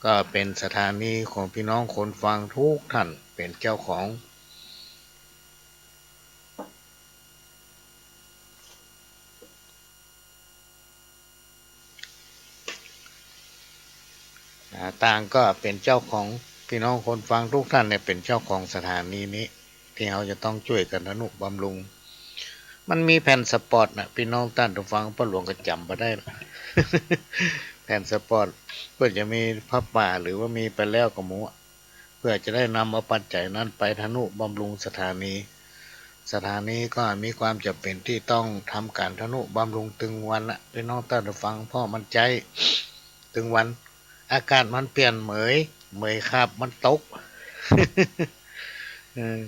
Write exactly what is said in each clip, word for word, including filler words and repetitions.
ก็เป๋นสถานีของปี้น้องคนฟังกู้ต้านเป๋นเจ้าของ อ่า ต่างก็เป๋นเจ้าของ ปี้น้องคนฟังกู้ต้านเนี่ยเป๋นเจ้าของสถานีนี้ ตี้เฮาจะต้องจ้วยกั๋นทะนุบำรุง มันมีแผ่นสปอตน่ะ ปี้น้องต้านผู้ฟัง ป้อหลวงก็จ๋ำบ่ได้ละ แผ่นสปอต เปิ้นจะมีผ้าป่า หรือว่ามีไปแล้วก็บ่ฮู้ เปื้อจะได้นำเอาปัจจัยนั้นไปทะนุบำรุงสถานี สถานีก็มีความจ๋ำเป๋นตี้ต้องทำก๋านทะนุบำรุงตึงวันน่ะ ปี้น้องต้านผู้ฟัง เพราะมันใจ๊ตึงวัน อากาศมันเปลี่ยนเหมย เหมยคาบมันตก เออ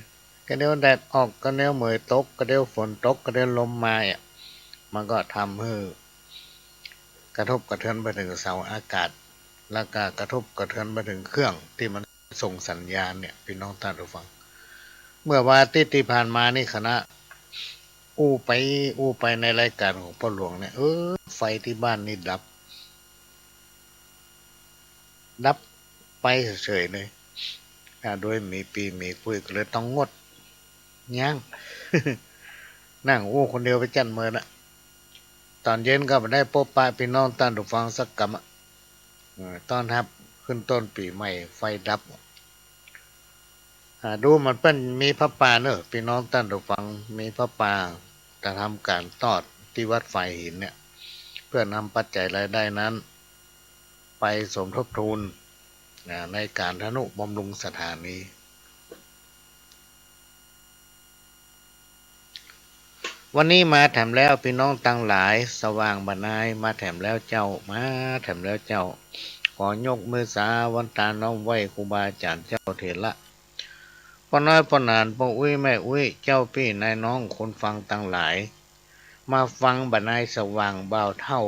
กะเดี่ยวแดดออก กะเดี่ยวเหมยตก กะเดี่ยวฝนตก กะเดี่ยวลมมาอะ มันก็ทำหื้อกระทบกระเทือนไปเถิงเสาอากาศ แล้วก็กระทบกระเทือนไปเถิงเครื่องตี้มันส่งสัญญาณเนี่ย ปี้น้องต้านผู้ฟัง เมื่อวันอาทิตย์ตี้ผ่านมานี่ คณะอู้ไปอู้ไปในรายก๋านของป้อหลวงเนี่ย เออ ไฟตี้บ้านนี่ดับ ดับไปเฉยๆ เลย อ่า โดยบ่มีปี้บ่มีคุย ก็เลยต้องงด ยั้ง นั่งอู้คนเดียวไปจั๊นเมินอะ ต๋อนเย็นก็บ่ได้ปบปะปี้น้องต้านผู้ฟังสักกำอะ เออ ต้อนฮับขึ้นต้นปี๋ใหม่ ไฟดับ อ่า ดูเหมือนเปิ้นมีผ้าป่าเนาะ ปี้น้องต้านผู้ฟัง มีผ้าป่า จะทำก๋านตอดตี้วัดฝายหินเนี่ย เปื้อนำปัจจัยรายได้นั้น ไปสมทบทุน อ่า ในก๋านทะนุบำรุงสถานี วันนี้มาแถมแล้ว ปี้น้องตังหลาย สว่างบ่านาย มาแถมแล้วเจ้า มาแถมแล้วเจ้า ขอยกมือสาวันตาน้อมไหว้ครูบาอาจ๋ารย์เจ้าเถระ ป้อน้อยป้อหนาน ป้ออุ๊ยแม่อุ๊ย เจ้าปี้นายน้องคนฟังตังหลาย มาฟังบ่านายสว่างบ่าวเฒ่า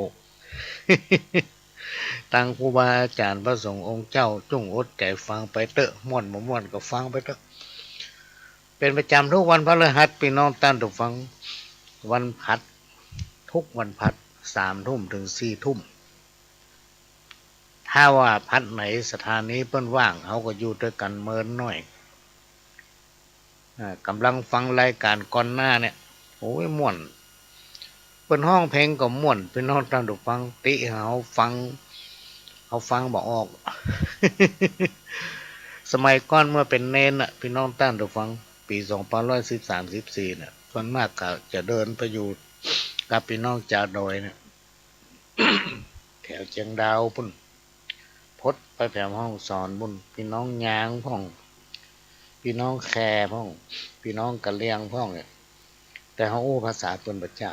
ตังครูบาอาจ๋ารย์พระสงฆ์องค์เจ้า จุ่งอดใจ๋ฟังไปเต๊อะ ม่วนบ่ม่วนก็ฟังไปเต๊อะ เป๋นประจ๋ำกู้วันพฤหัส ปี้น้องต้านผู้ฟัง วันพฤหัส กู้วันพฤหัส สามทุ่มเถิงสี่ทุ่ม ถ้าว่าพฤหัสไหนสถานีเปิ้นว่าง เฮาก็อยู่ตวยกั๋นเมินหน้อย อ่า ก่ำลังฟังรายก๋านก่อนหน้าเนี่ย โอ้ย ม่วน เปิ้นฮ้องเพลงก็ม่วน ปี้น้องต้านผู้ฟัง ติเฮาฟัง เฮาฟังบ่ออก สมัยก่อนเมื่อเป๋นเณรน่ะ ปี้น้องต้านผู้ฟัง ปี๋สองพันร้อยสิบสามสิบสี่เนี่ย ส่วนมากก็จะเดินไปอยู่กับปี้น้องจาวดอยเนี่ย แถวเจียงดาวปู้น พดไปแถวแม่ฮ่องสอนปู้น ปี้น้องยางพ่อง ปี้น้องแคพ่อง ปี้น้องกะเหรี่ยงพ่องเนี่ย แต่เฮาอู้ภาษาเปิ้นบ่จ้า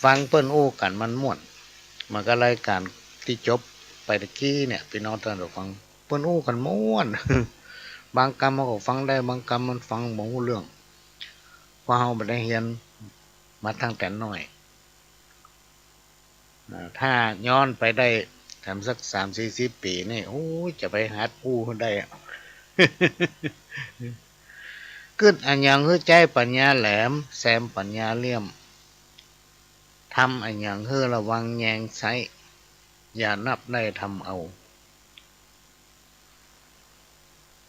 ฟังเปิ้นอู้กั๋นมันม่วน เหมือนกับรายก๋านตี้จบไปตะกี้เนี่ย ปี้น้องต้านผู้ฟัง เปิ้นอู้กั๋นม่วน บางกำเฮาก็ฟังได้ บางกำมันฟังบ่ฮู้เรื่อง เพราะเฮาบ่ได้เฮียนมาตั้งแต่น้อย อ่า ถ้าย้อนไปได้แถมสักสามสี่สิบปี๋นี่ โอ้ย จะไปหัดอู้หื้อได้อะ กึ๊ดอะหยังหื้อใจ๊ปั๋ญญาแหลม แซมปั๋ญญาเลี่ยม ทำอะหยังหื้อระวังแยงใซ้ อย่านับได้ทำเอา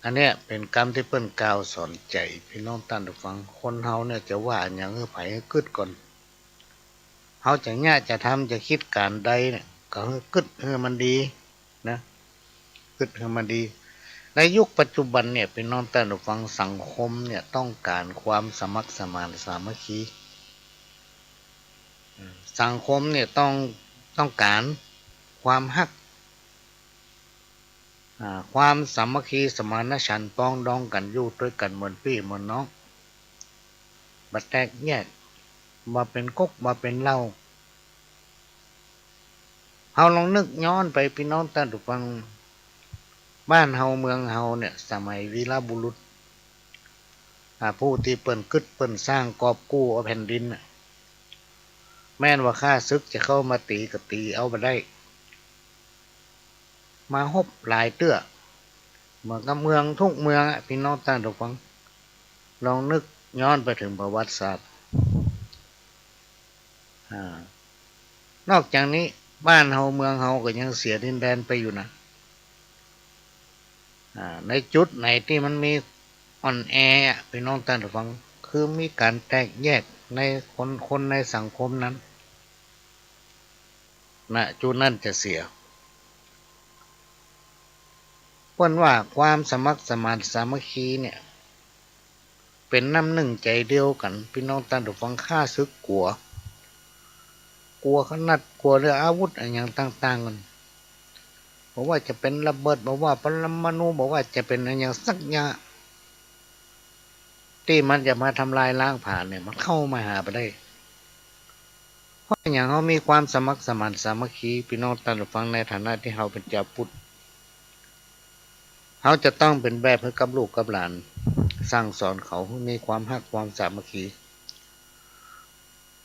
อันเนี้ยเป๋นกำตี้เปิ้นกล่าวสอนใจ๋ปี้น้องต้านผู้ฟัง คนเฮาเนี่ยจะว่าอะหยังหื้อใผหื้อกึ๊ดก่อน เฮาจะเยียะจะทำจะกึ๊ดก๋านใดเนี่ย ก็หื้อกึ๊ดหื้อมันดีนะ กึ๊ดหื้อมันดี ในยุคปัจจุบันเนี่ยปี้น้องต้านผู้ฟัง สังคมเนี่ยต้องก๋านความสมัครสมานสามัคคี สังคมเนี่ยต้อง ต้องก๋านความฮัก อ่า ความสามัคคีสมานฉันท์ ปรองดองกั๋นอยู่ตวยกั๋นเหมือนปี้เหมือนน้อง บ่แตกแยก บ่เป๋นก๊ก บ่เป๋นเหล้า เฮาลองนึกย้อนไปปี้น้องต้านผู้ฟัง บ้านเฮาเมืองเฮาเนี่ย สมัยวีรบุรุษ อ่า ผู้ตี้เปิ้นกึ๊ดเปิ้นสร้างกอบกู้เอาแผ่นดินน่ะ แม่นว่าข้าศึกจะเข้ามาตี๋ก็ตี๋เอาบ่ได้ มาฮบหลายเตื้อ เหมือนกับเมืองกู้เมืองอะ ปี้น้องต้านผู้ฟัง ลองนึกย้อนไปเถิงประวัติศาสตร์ อ่า นอกจากนี้ บ้านเฮาเมืองเฮาก็ยังเสียดินแดนไปอยู่นะ อ่า ในจุดไหนตี้มันมีอ่อนแออะ ปี้น้องต้านผู้ฟัง คือมีก๋านแตกแยกในคน คนในสังคมนั้น นะ จุดนั้นจะเสีย เปิ้นว่าความสมัครสมานสามัคคีเนี่ย เป๋นน้ำนึ่งใจ๋เดียวกั๋น ปี้น้องต้านผู้ฟัง ข้าศึกกั๋ว กั๋วขนาด กั๋วเรื่องอาวุธอะหยังต่างๆ กั๋น บ่ว่าจะเป๋นระเบิด บ่ว่าปรมาณู บ่ว่าจะเป๋นอะหยังสักอย่าง ตี้มันจะมาทำลายล้างผลาญเนี่ย มันเข้ามาหาบ่ได้ เพราะอะหยัง เฮามีความสมัครสมานสามัคคี ปี้น้องต้านผู้ฟัง ในฐานะตี้เฮาเป๋นจาวปุทธ เฮาจะต้องเป๋นแบบหื้อกับลูกกับหลาน สั่งสอนเขาหื้อมีความฮักความสามัคคี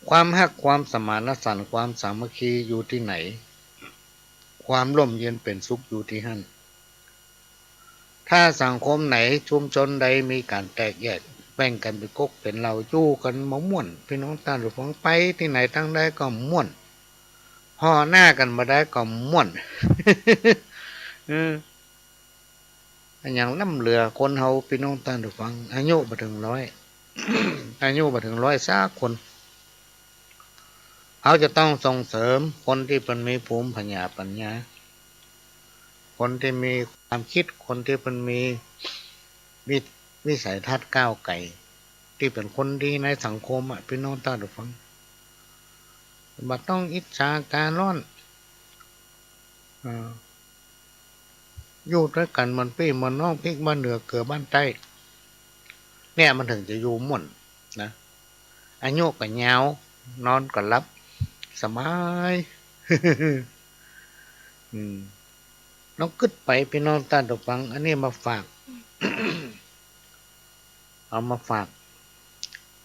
ความฮักความสมานฉันท์ ความสามัคคีอยู่ตี้ไหน ความร่มเย็นเป๋นสุขอยู่ตี้หั้น ถ้าสังคมไหนชุมชนใดมีก๋านแตกแยก แบ่งกั๋นเป๋นก๊กเป๋นเหล่า อยู่กั๋นบ่ม่วน ปี้น้องต้านผู้ฟัง ไปตี้ไหนตางใดก็ม่วน ผ่อหน้ากั๋นบ่ได้ก็ม่วน เออ อะหยังล้ำเหลือคนเฮา ปี้น้องต้านผู้ฟัง อายุบ่เถิงร้อย อายุบ่เถิงร้อยสักคน เฮาจะต้องส่งเสริมคนตี้เปิ้นมีภูมิปัญญา ปัญญา คนตี้มีความกึ๊ด คนตี้เปิ้นมีวิ วิสัยทัศน์ก้าวไกล ตี้เป๋นคนดีในสังคมอะ ปี้น้องต้านผู้ฟัง บ่ต้องอิจฉาต๋าฮ้อน อ่า อยู่ตวยกั๋นเหมือนปี้เหมือนน้อง พริกบ้านเหนือเกลือบ้านใต้ เนี่ยมันเถิงจะอยู่ม่วนนะ อายุก็ยาว นอนก็หลับ สบาย อืม ลองกึ๊ดไปปี้น้องต้านผู้ฟัง อันนี้มาฝาก เอามาฝาก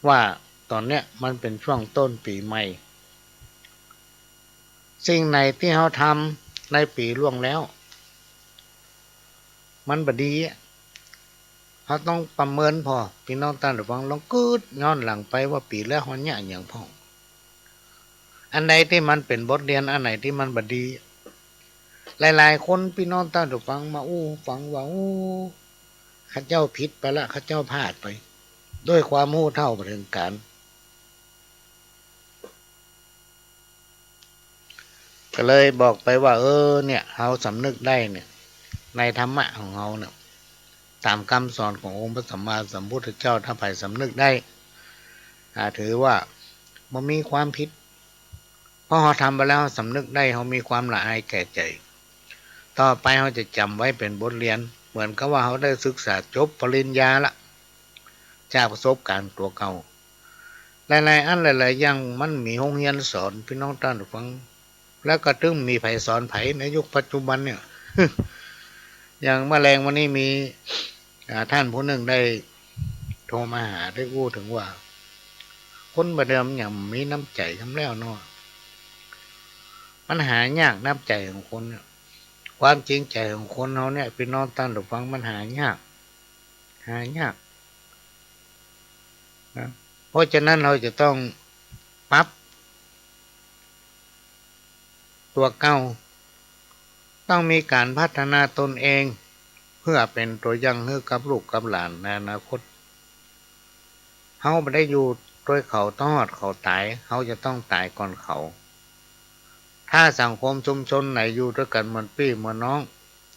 ว่าต๋อนเนี้ยมันเป๋นช่วงต้นปี๋ใหม่ สิ่งไหนตี้เฮาทำในปี๋ล่วงแล้ว มันบ่ดีอะ เฮาต้องประเมินผ่อ ปี้น้องต้านผู้ฟัง ลองกึ๊ดย้อนหลังไปว่าปี๋แล้วเฮาเยียะอะหยังพ่อง อันใดตี้มันเป๋นบทเรียน อันไหนตี้มันบ่ดี หลายๆ คนปี้น้องต้านผู้ฟังมาอู้ฟังว่า โอ้ ข้าเจ้าผิดไปละ ข้าเจ้าพลาดไป ด้วยความฮู้เท่าบ่เถิงก๋าล ก็เลยบอกไปว่า เออ เนี่ย เฮาสำนึกได้เนี่ย ในธรรมะของเฮาเนี่ย ต๋ามกำสอนขององค์พระสัมมาสัมพุทธเจ้า ถ้าใผสำนึกได้ อ่า ถือว่าบ่มีความผิด เพราะเฮาทำไปแล้ว เฮาสำนึกได้ เฮามีความละอายแก่ใจ๋ ต่อไปเฮาจะจ๋ำไว้เป๋นบทเรียน เหมือนกับว่าเฮาได้ศึกษาจบปริญญาละ จากประสบการณ์ตั๋วเก่า หลายๆ อันหลายๆ อย่างมันมีโฮงเฮียนสอน ปี้น้องต้านผู้ฟัง แล้วก็ตึงมีใผสอนใผในยุคปัจจุบันเนี่ย อย่างเมื่อแลงวันนี้มี อ่า ต้านผู้นึ่งได้โทรมาหา ได้อู้เถิงว่า คนบ่าเดิมเนี่ยมีน้ำใจ๋กำแล้วเนาะ มันหายากน้ำใจ๋ของคนเนี่ย ความจริงใจ๋ของคนเฮาเนี่ย ปี้น้องต้านผู้ฟัง มันหายาก หายากนะ เพราะฉะนั้นเฮาจะต้องปรับตั๋วเก่า ต้องมีก๋านพัฒนาตนเอง เพื่อเป๋นตั๋วอย่างหื้อกับลูกกับหลานในอนาคต เฮาบ่ได้อยู่ตวยเขาตลอดเขาต๋าย เฮาจะต้องต๋ายก่อนเขา ถ้าสังคมชุมชนไหนอยู่ตวยกั๋นเหมือนปี้เหมือนน้อง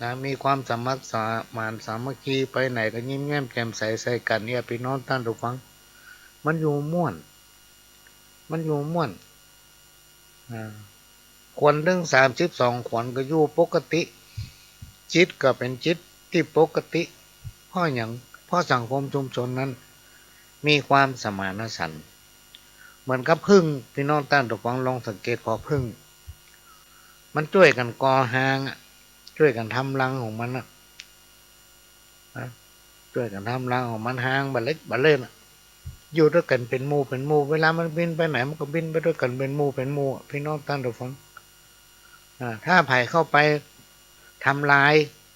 นะ มีความสมัครสมานสามัคคี ไปไหนก็ยิ้มแย้มแจ่มใสใส่กั๋นเนี่ย ปี้น้องต้านผู้ฟัง มันอยู่ม่วน มันอยู่ม่วน อ่า ขวัญเถิงสามสิบสองขวัญก็อยู่ปกติ จิตก็เป๋นจิตตี้ปกติ เพราะหยัง เพราะสังคมชุมชนนั้นมีความสมานฉันท์ เหมือนกับผึ้ง ปี้น้องต้านผู้ฟังลองสังเกตผ่อผึ้ง มันจ้วยกั๋นก่อฮางอะ จ้วยกั๋นทำรังของมันอะ นะ จ้วยกั๋นทำรังของมัน ฮางบ่าเล็กบ่าเล่นอะ อยู่ตวยกั๋นเป๋นหมู่เป๋นหมู่ เวลามันบินไปไหนมันก็บินไปตวยกั๋นเป๋นหมู่เป๋นหมู่อะ ปี้น้องต้านผู้ฟัง อ่า ถ้าใผเข้าไปทำลาย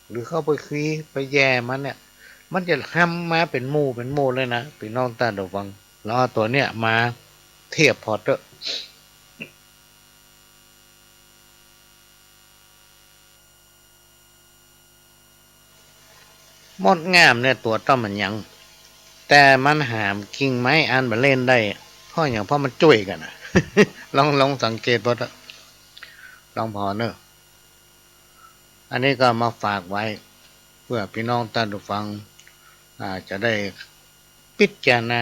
หรือเข้าไปคีไปแย่มันเนี่ย มันจะฮำมาเป๋นหมู่เป๋นหมู่เลยนะ ปี้น้องต้านผู้ฟัง ลองเอาตั๋วเนี่ยมาเทียบผ่อเต๊อะ มดงามเนี่ยตั๋วต้อมบ่าหยัง แต่มันหามกิ่งไม้อันบ่าเล่นได้ เพราะหยัง เพราะมันจ้วยกั๋นน่ะ ลอง ลองสังเกตเบิ่งเถอะ ลองผ่อเน่อ อันนี้ก็มาฝากไว้ เปื้อปี้น้องต้านผู้ฟัง อ่า จะได้ พิจารณา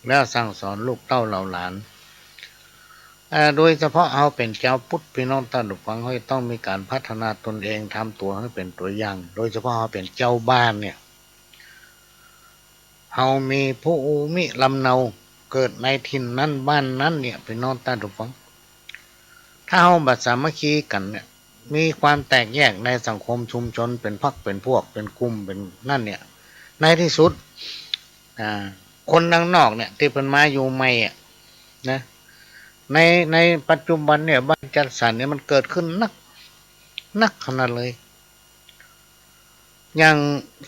แล้วสั่งสอนลูกเต้าเหล่าหลาน อ่า โดยเฉพาะเฮาเป๋นจาวพุทธ ปี้น้องต้านผู้ฟัง เฮาจะต้องมีก๋านพัฒนาตนเอง ทำตั๋วหื้อเป๋นตั๋วอย่าง โดยเฉพาะเฮาเป๋นเจ้าบ้านเนี่ย เฮามีภูมิลำเนา เกิดในถิ่นนั้นบ้านนั้นเนี่ย ปี้น้องต้านผู้ฟัง ถ้าเฮาบ่สามัคคีกั๋นเนี่ย มีความแตกแยกในสังคมชุมชน เป๋นพรรคเป๋นพวก เป๋นกลุ่ม เป๋นนั่นเนี่ย ในตี้สุด อ่า คนตังนอกเนี่ย ตี้เปิ้นมาอยู่ใหม่อะนะ ใน ในปัจจุบันเนี่ย บ้านจัดสรรเนี่ยมันเกิดขึ้นนัก นักขนาดเลย อย่าง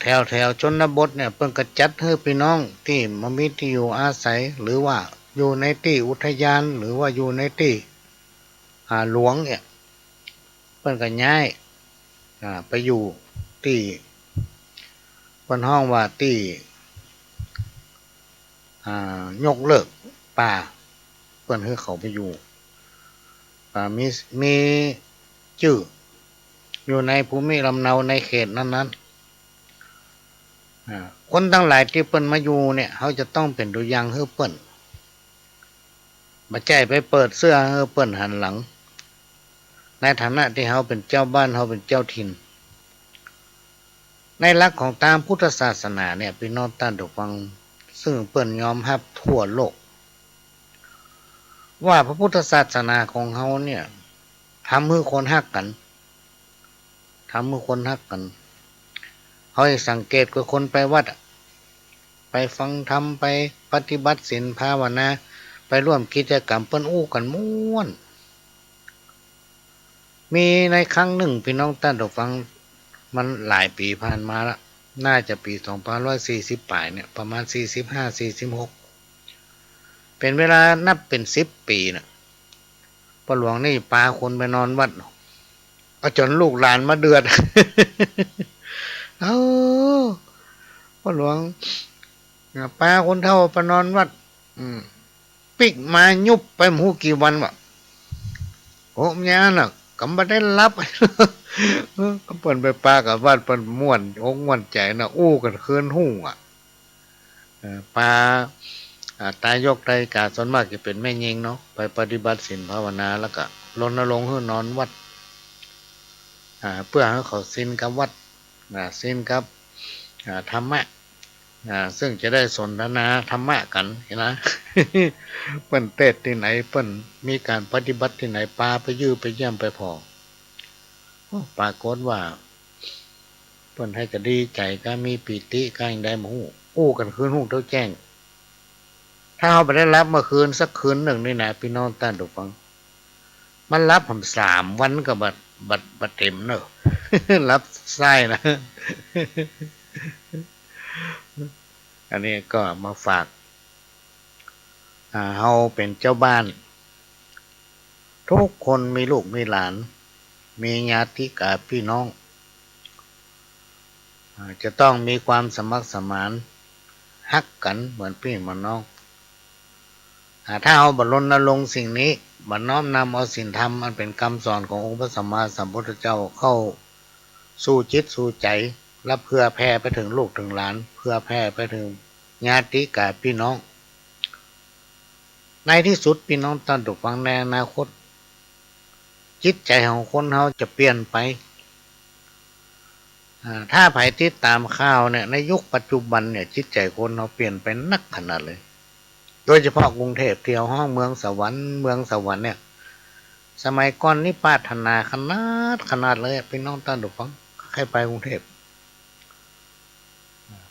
แถว แถวชนบทเนี่ย เปิ้นก็จัดหื้อปี้น้องตี้บ่มีตี้อยู่อาศัย หรือว่าอยู่ในตี้อุทยาน หรือว่าอยู่ในตี้ อ่า หลวงเนี่ย เปิ้นก็ย้าย อ่า ไปอยู่ตี้ เปิ้นฮ้องว่าตี้ อ่า ยกเลิกป่า เปิ้นหื้อเขาไปอยู่ อ่า มี มีจื้ออยู่ในภูมิลำเนาในเขตนั้นๆ อ่า คนตังหลายตี้เปิ้นมาอยู่เนี่ย เฮาจะต้องเป๋นตั๋วอย่างหื้อเปิ้น บ่ใจ้ไปเปิดเสื้อหื้อเปิ้นหันหลัง ในฐานะตี้เฮาเป๋นเจ้าบ้าน เฮาเป๋นเจ้าถิ่น ในหลักของตางพุทธศาสนาเนี่ย ปี้น้องต้านผู้ฟัง ซึ่งเปิ้นยอมฮับทั่วโลก ว่าพระพุทธศาสนาของเฮาเนี่ย ทำหื้อคนฮักกั๋น ทำหื้อคนฮักกั๋น เฮาสังเกตกับคนไปวัดอะ ไปฟังธรรม ไปปฏิบัติศีลภาวนา ไปร่วมกิจกรรม เปิ้นอู้กั๋นม่วน มีในครั้งนึ่ง ปี้น้องต้านผู้ฟัง มันหลายปี๋ผ่านมาละ น่าจะปี๋สองพันห้าร้อยสี่สิบป๋ายเนี่ย ประมาณสี่สิบห้า สี่สิบหก เป๋นเวลานับเป๋นสิบปี๋น่ะ ป้อหลวงนี่ปาคนไปนอนวัด เอาจ๋นลูกหลานมาเดือด เอ้า ป้อหลวง ปาคนเฒ่าไปนอนวัด อืม ปิ๊กมายุบไปบ่ฮู้กี่วันวะ โอ้ บ่าอั้นน่ะ ก็บ่ได้หลับ เปิ้นไปปากั๋นวัด เปิ้นม่วนอกม่วนใจ๋น่ะ อู้กั๋นคืนฮุ่งอะ เอ่อ ปา อ่า ตายกตายกา ส่วนมากจะเป๋นแม่ญิงเนาะ ไปปฏิบัติศีลภาวนา แล้วก็รณรงค์หื้อนอนวัด อ่า เปื้อหื้อเขาซินกับวัด อ่า ซินกับ อ่า ธรรมะ อ่า ซึ่งจะได้สนทนาธรรมะกั๋นหั้นนะ เปิ้นเตสน์ตี้ไหน เปิ้นมีก๋านปฏิบัติตี้ไหน ปาไปเยี่ยมไปเยี่ยมไปผ่อ โอ้ ปรากฏว่า เปิ้นหื้อก็ดีใจ๋ ก็มีปีติ ก็อย่างใดบ่ฮู้ อู้กั๋นคืนฮุ่งเต๊าแจ้ง ถ้าเฮาบ่ได้หลับเมื่อคืนสักคืนนึ่งนี่นะ ปี้น้องต้านผู้ฟัง มันหลับหำสามวันก็บ่ บ่ บ่เต๋มเน่อ หลับซ้ายนะ อันนี้ก็มาฝาก อ่า เฮาเป๋นเจ้าบ้าน ทุกคนมีลูกมีหลาน มีญาติกาปี้น้อง อ่า จะต้องมีความสมัครสมาน ฮักกั๋นเหมือนปี้เหมือนน้อง อ่า ถ้าเฮาบ่รณรงค์สิ่งนี้ บ่น้อมนำเอาศีลธรรมอันเป๋นกำสอนขององค์พระสัมมาสัมพุทธเจ้าเข้าสู่จิตสู่ใจ๋ และเผื่อแผ่ไปเถิงลูกเถิงหลาน เผื่อแผ่ไปเถิงญาติกาปี้น้อง ในตี้สุดปี้น้องต้านผู้ฟัง ในอนาคต จิตใจ๋ของคนเฮาจะเปลี่ยนไป อ่า ถ้าใผติดต๋ามข่าวเนี่ย ในยุคปัจจุบันเนี่ย จิตใจ๋คนเฮาเปลี่ยนไปนักขนาดเลย โดยเฉพาะกรุงเทพฯ ตี้เฮาฮ้องเมืองสวรรค์ เมืองสวรรค์เนี่ย สมัยก่อนนี่ปรารถนาขนาด ขนาดเลยอะ ปี้น้องต้านผู้ฟัง ใค่ไปกรุงเทพฯ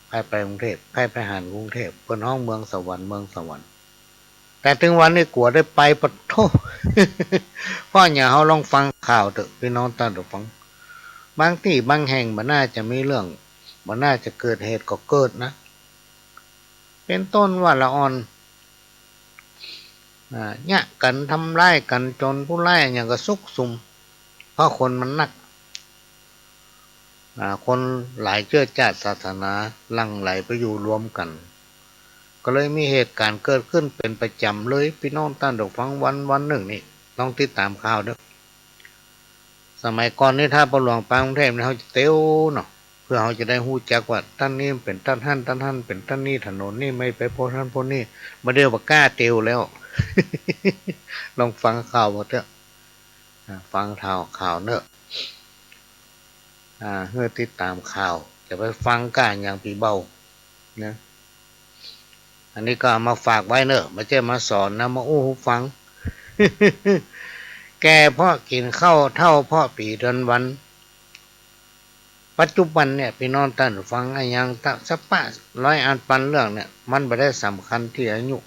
ใค่ไปกรุงเทพฯ ใค่ไปหันกรุงเทพฯ เปิ้นฮ้องเมืองสวรรค์ เมืองสวรรค์ แต่ตึงวันนี้กั๋วได้ไป ปะโธ่ เพราะหยัง เฮาลองฟังข่าวเต๊อะ ปี้น้องต้านผู้ฟัง บางตี้บางแห่งบ่น่าจะมีเรื่อง บ่น่าจะเกิดเหตุก็เกิดนะ เป๋นต้นว่าละอ่อน อ่า เยียะกั๋น ทำร้ายกั๋น จ๋นผู้ร้ายหยังก็ซุกสุม เพราะคนมันนัก อ่า คนหลายเจื้อจ้าดศาสนาหลั่งไหลไปอยู่รวมกั๋น ก็เลยมีเหตุก๋ารณ์เกิดขึ้นเป๋นประจ๋ำเลย ปี้น้องต้านผู้ฟัง วันวันนึ่งนี่ ลองติดต๋ามข่าวเต๊อะ สมัยก่อนนี่ถ้าพ่อหลวงไปกรุงเทพฯนี่ เฮาจะเตียวเนาะ เปื้อเฮาจะได้ฮู้จักว่าต้านนี้เป๋นต้านหั้น ต้านหั้นเป๋นต้านนี้ ถนนนี้ไม่ไปโป้นหั้นโป้นนี้ บ่าเดี่ยวบ่กล้าเตียวแล้ว ลองฟังข่าวเต๊อะ อ่า ฟังข่าว ข่าวเต๊อะ อ่า หื้อติดต๋ามข่าว จะไปฟังก้าอย่างปี้เบ้า นะ อันนี้ก็เอามาฝากไว้เต๊อะ บ่ใจ้มาสอนนะ มาอู้หื้อฟัง แก่เพราะกิ๋นข้าว เฒ่าเพราะปี๋เดือนวัน ปัจจุบันเนี่ย ปี้น้องต้านผู้ฟัง อะหยังตะสะปะร้อยอันปันเรื่องเนี่ย มันบ่ได้สำคัญตี้อายุ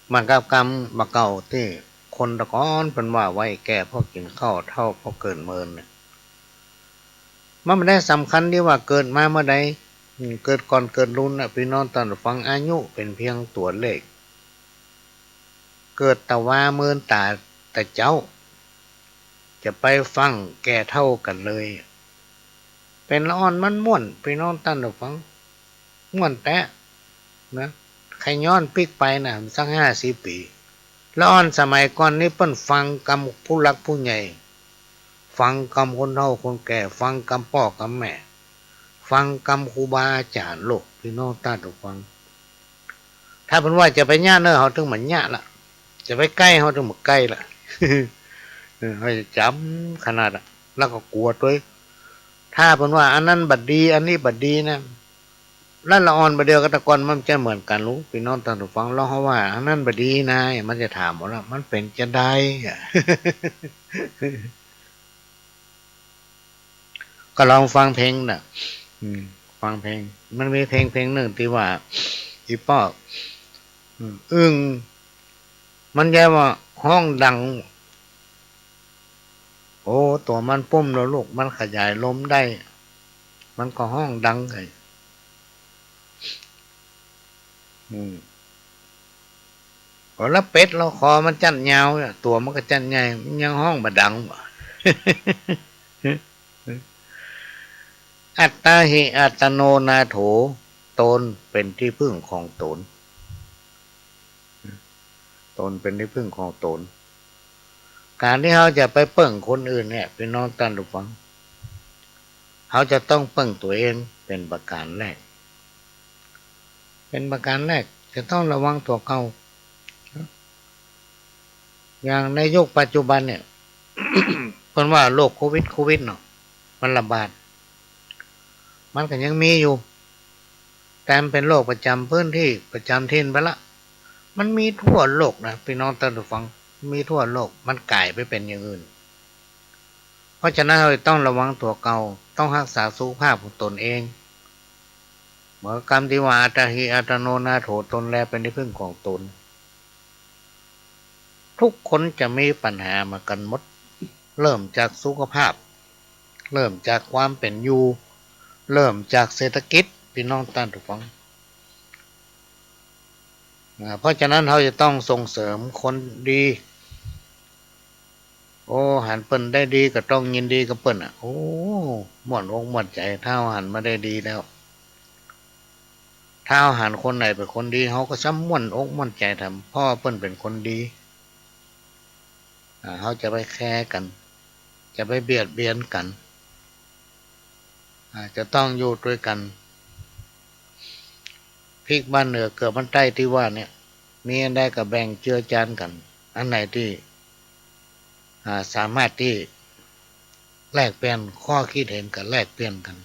เหมือนกับกำบ่าเก่าตี้คนตะก่อนเปิ้นว่าไว้ แก่เพราะกิ๋นข้าว เฒ่าเพราะเกิดเมินเนี่ย มันบ่ได้สำคัญตี้ว่าเกิดมาเมื่อใด อืม เกิดก่อนเกิดลุนน่ะ ปี้น้องต้านผู้ฟัง อายุเป๋นเพียงตั๋วเลข เกิดตะวาเมินต๋าตะเจ๊า จะไปฟั่งแก่เฒ่ากั๋นเลย เป๋นละอ่อนมันม่วน ปี้น้องต้านผู้ฟัง ม่วนแต๊นะ ใค่ย้อนปิ๊กไปนะ สักห้าสิบปี๋ ละอ่อนสมัยก่อนนี่เปิ้นฟังกำผู้หลักผู้ใหญ่ ฟังกำคนเฒ่าคนแก่ ฟังกำป้อกำแม่ ฟังกำครูบาอาจ๋ารย์โลก ปี้น้องต้านผู้ฟัง ถ้าเปิ้นว่าจะไปเยียะเน่อ เฮาตึงบ่เยียะละ จะไปใก้ เฮาตึงบ่ใก้ละ เออ เฮาจะจ๋ำขนาดอะ แล้วก็กั๋วตวย ถ้าเปิ้นว่าอันนั้นบ่ดี อันนี้บ่ดีนะ ละละอ่อนบ่าเดี่ยวกับตะก่อนมันจะเหมือนกั๋นลูก ปี้น้องต้านผู้ฟัง ลองเฮาว่าอันนั้นบ่ดีนะ มันจะถามว่าละ มันเป๋นจาใดอะ ก็ลองฟังเพลงน่ะ อืม ฟังเพลง มันมีเพลงเพลงนึ่งตี้ว่า อี่ป้อ อืม อึ่ง มันใจ้ว่าฮ้องดัง โอ้ ตั๋วมันปุ้มแล้วลูก มันขยายลมได้ มันก็ฮ้องดังไง อืม ก็ละเป็ดละคอมันจั๊นยาวเนี่ย ตั๋วมันก็จั๊นใหญ่ มันยังฮ้องบ่ดังบ่ อัตตาหิอัตโตนาโถ ตนเป๋นตี้ผึ้งของตน ตนเป๋นตี้ผึ้งของตน ก๋านตี้เฮาจะไปเปิ้งคนอื่นเนี่ย ปี้น้องต้านผู้ฟัง เฮาจะต้องเปิ้งตั๋วเองเป๋นประก๋านแรก เป๋นประก๋านแรก จะต้องระวังตั๋วเก่า อย่างในยุคปัจจุบันเนี่ย เปิ้นว่าโรคโควิด โควิดเนาะ มันระบาด มันก็ยังมีอยู่ แต่มันเป๋นโรคประจ๋ำพื้นตี้ ประจ๋ำถิ่นไปละ มันมีทั่วโลกนะ ปี้น้องต้านผู้ฟัง มีทั่วโลก มันก๋ายไปเป๋นอย่างอื่น เพราะฉะนั้นเฮาต้องระวังตั๋วเก่า ต้องฮักษาสุขภาพของตนเอง เหมือนกำตี้ว่า อัตตาหิอัตโตนาโถ ตนแลเป๋นตี้ผึ้งของตน ทุกคนจะมีปัญหาเหมือนกั๋นหมด เริ่มจากสุขภาพ เริ่มจากความเป๋นอยู่ เริ่มจากเศรษฐกิจ ปี้น้องต้านผู้ฟัง อ่า เพราะฉะนั้นเฮาจะต้องส่งเสริมคนดี โอ้ หันเปิ้นได้ดีก็ต้องยินดีกับเปิ้นอะ โอ้ ม่วนอกม่วนใจ๋ ถ้าหันมาได้ดีแล้ว ถ้าหันคนไหนเป๋นคนดี เฮาก็ซ้ำม่วนอกม่วนใจ๋แถม เพราะเปิ้นเป๋นคนดี อ่า เฮาจะไปแคร์กั๋น จะไปเบียดเบียนกั๋น อ่า จะต้องอยู่ตวยกั๋น พริกบ้านเหนือเกลือบ้านใต้ตี้ว่าเนี่ย มีอันใดก็แบ่งเจือจานกั๋น อันไหนตี้ อ่า สามารถตี้แลกเปลี่ยนข้อคิดเห็นกั๋น แลกเปลี่ยนกั๋น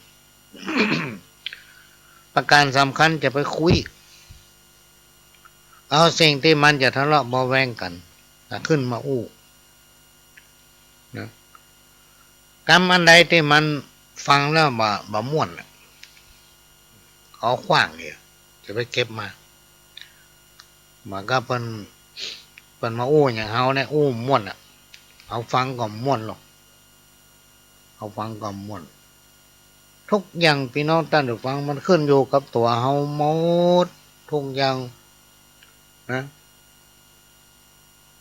ประก๋านสำคัญจะไปคุย เอาสิ่งตี้มันจะทะเลาะเบาะแว้งกั๋น อ่ะ ขึ้นมาอู้ นะ กำอันใดตี้มันฟังแล้วบ่ บ่ม่วนน่ะ เอาขว้างเหีย จะไปเก็บมา เหมือนกับเปิ้น เปิ้นมาอู้อย่างเฮาเนี่ย อู้ม่วนน่ะ เฮาฟังก็ม่วนหรอก เฮาฟังก็ม่วน ทุกอย่างปี้น้องต้านผู้ฟัง มันขึ้นอยู่กับตั๋วเฮาหมด ทุกอย่าง นะ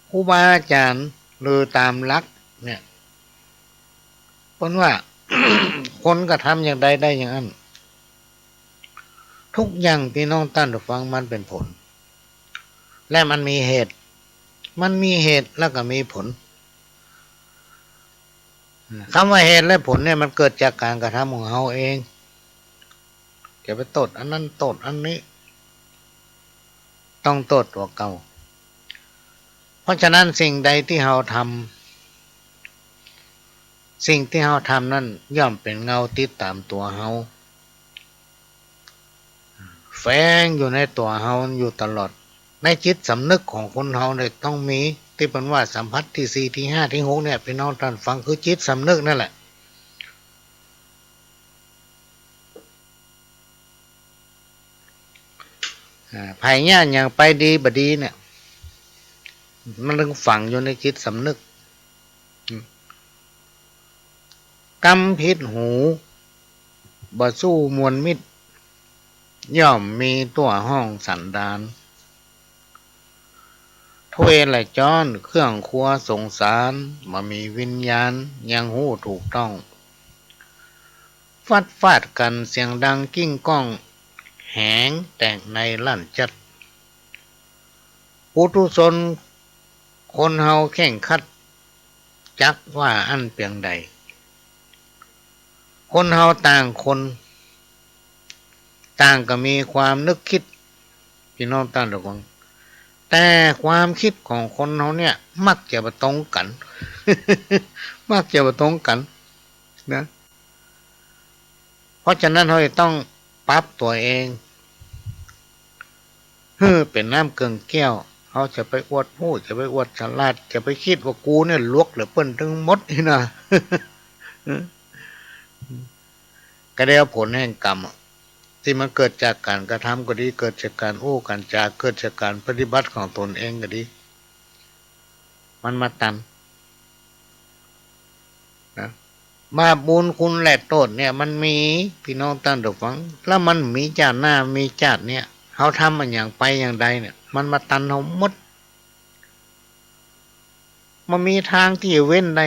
ครูบาอาจ๋ารย์ หรือต๋ามหลักเนี่ย เปิ้นว่า ค คนกระทำอย่างใดได้อย่างนั้น ทุกอย่างพี่น้องต้านผู้ฟังมันเป๋นผล และมันมีเหตุ มันมีเหตุแล้วก็มีผล คำว่าเหตุและผลเนี่ยมันเกิดจากก๋านกระทำของเฮาเอง จะไปโต้ษอันนั้นโต้ษอันนี้ ต้องโต้ษตั๋วเก่า เพราะฉะนั้นสิ่งใดตี้เฮาทำ สิ่งตี้เฮาทำนั้นย่อมเป๋นเงาติดต๋ามตั๋วเฮา แฝงอยู่ในตั๋วเฮาอยู่ตลอด ในจิตสำนึกของคนเฮาเนี่ยต้องมี ตี้เปิ้นว่าสัมผัสตี้สี่ ตี้ห้า ตี้หกเนี่ย พี่น้องต้านฟัง คือจิตสำนึกนั่นแหละ อ่า ไผเยียะหยังไปดีบ่ดีเนี่ย มันตึงฝังอยู่ในจิตสำนึก กำผิดหู บ่สู้มวลมิตร ย่อมมีตั๋วห้องสันดาน ถ้วยและจ๊อน เครื่องครัวสงสาร บ่มีวิญญาณ ยังฮู้ถูกต้อง ฟัดฟาดกั๋นเสียงดังกิ้งก้อง แหงแตกในลั่นจัด ปุถุชนคนเฮาเคร่งครัด จักว่าอั้นเปียงใด คนเฮาต่างคน ต่างก็มีความนึกคิด พี่น้องต้านผู้ฟัง แต่ความคิดของคนเฮาเนี่ย มักจะบ่ตรงกั๋น มักจะบ่ตรงกั๋นนะ เพราะฉะนั้นเฮาจะต้องปรับตั๋วเอง หื้อเป๋นน้ำเกิ่งแก้ว เฮาจะไปอวดฮู้ จะไปอวดฉลาด จะไปกึ๊ดว่ากูเนี่ยหลวกเหลือเปิ้นตึงหมดนี่นะ ก็ได้เอาผลแห่งกรรมอะ ตี้มันเกิดจากก๋านกระทำก็ดี เกิดจากก๋านอู้ก๋านจ๋า เกิดจากก๋านปฏิบัติของตนเองก็ดี มันมาตันนะ บาปบุญคุณและโต้ษเนี่ยมันมี พี่น้องต้านผู้ฟัง แล้วมันมีจาติหน้า มีจาติเนี่ย เฮาทำอันหยังไปอย่างใดเนี่ย มันมาตันเฮาหมด บ่มีตางตี้จะเว้นได้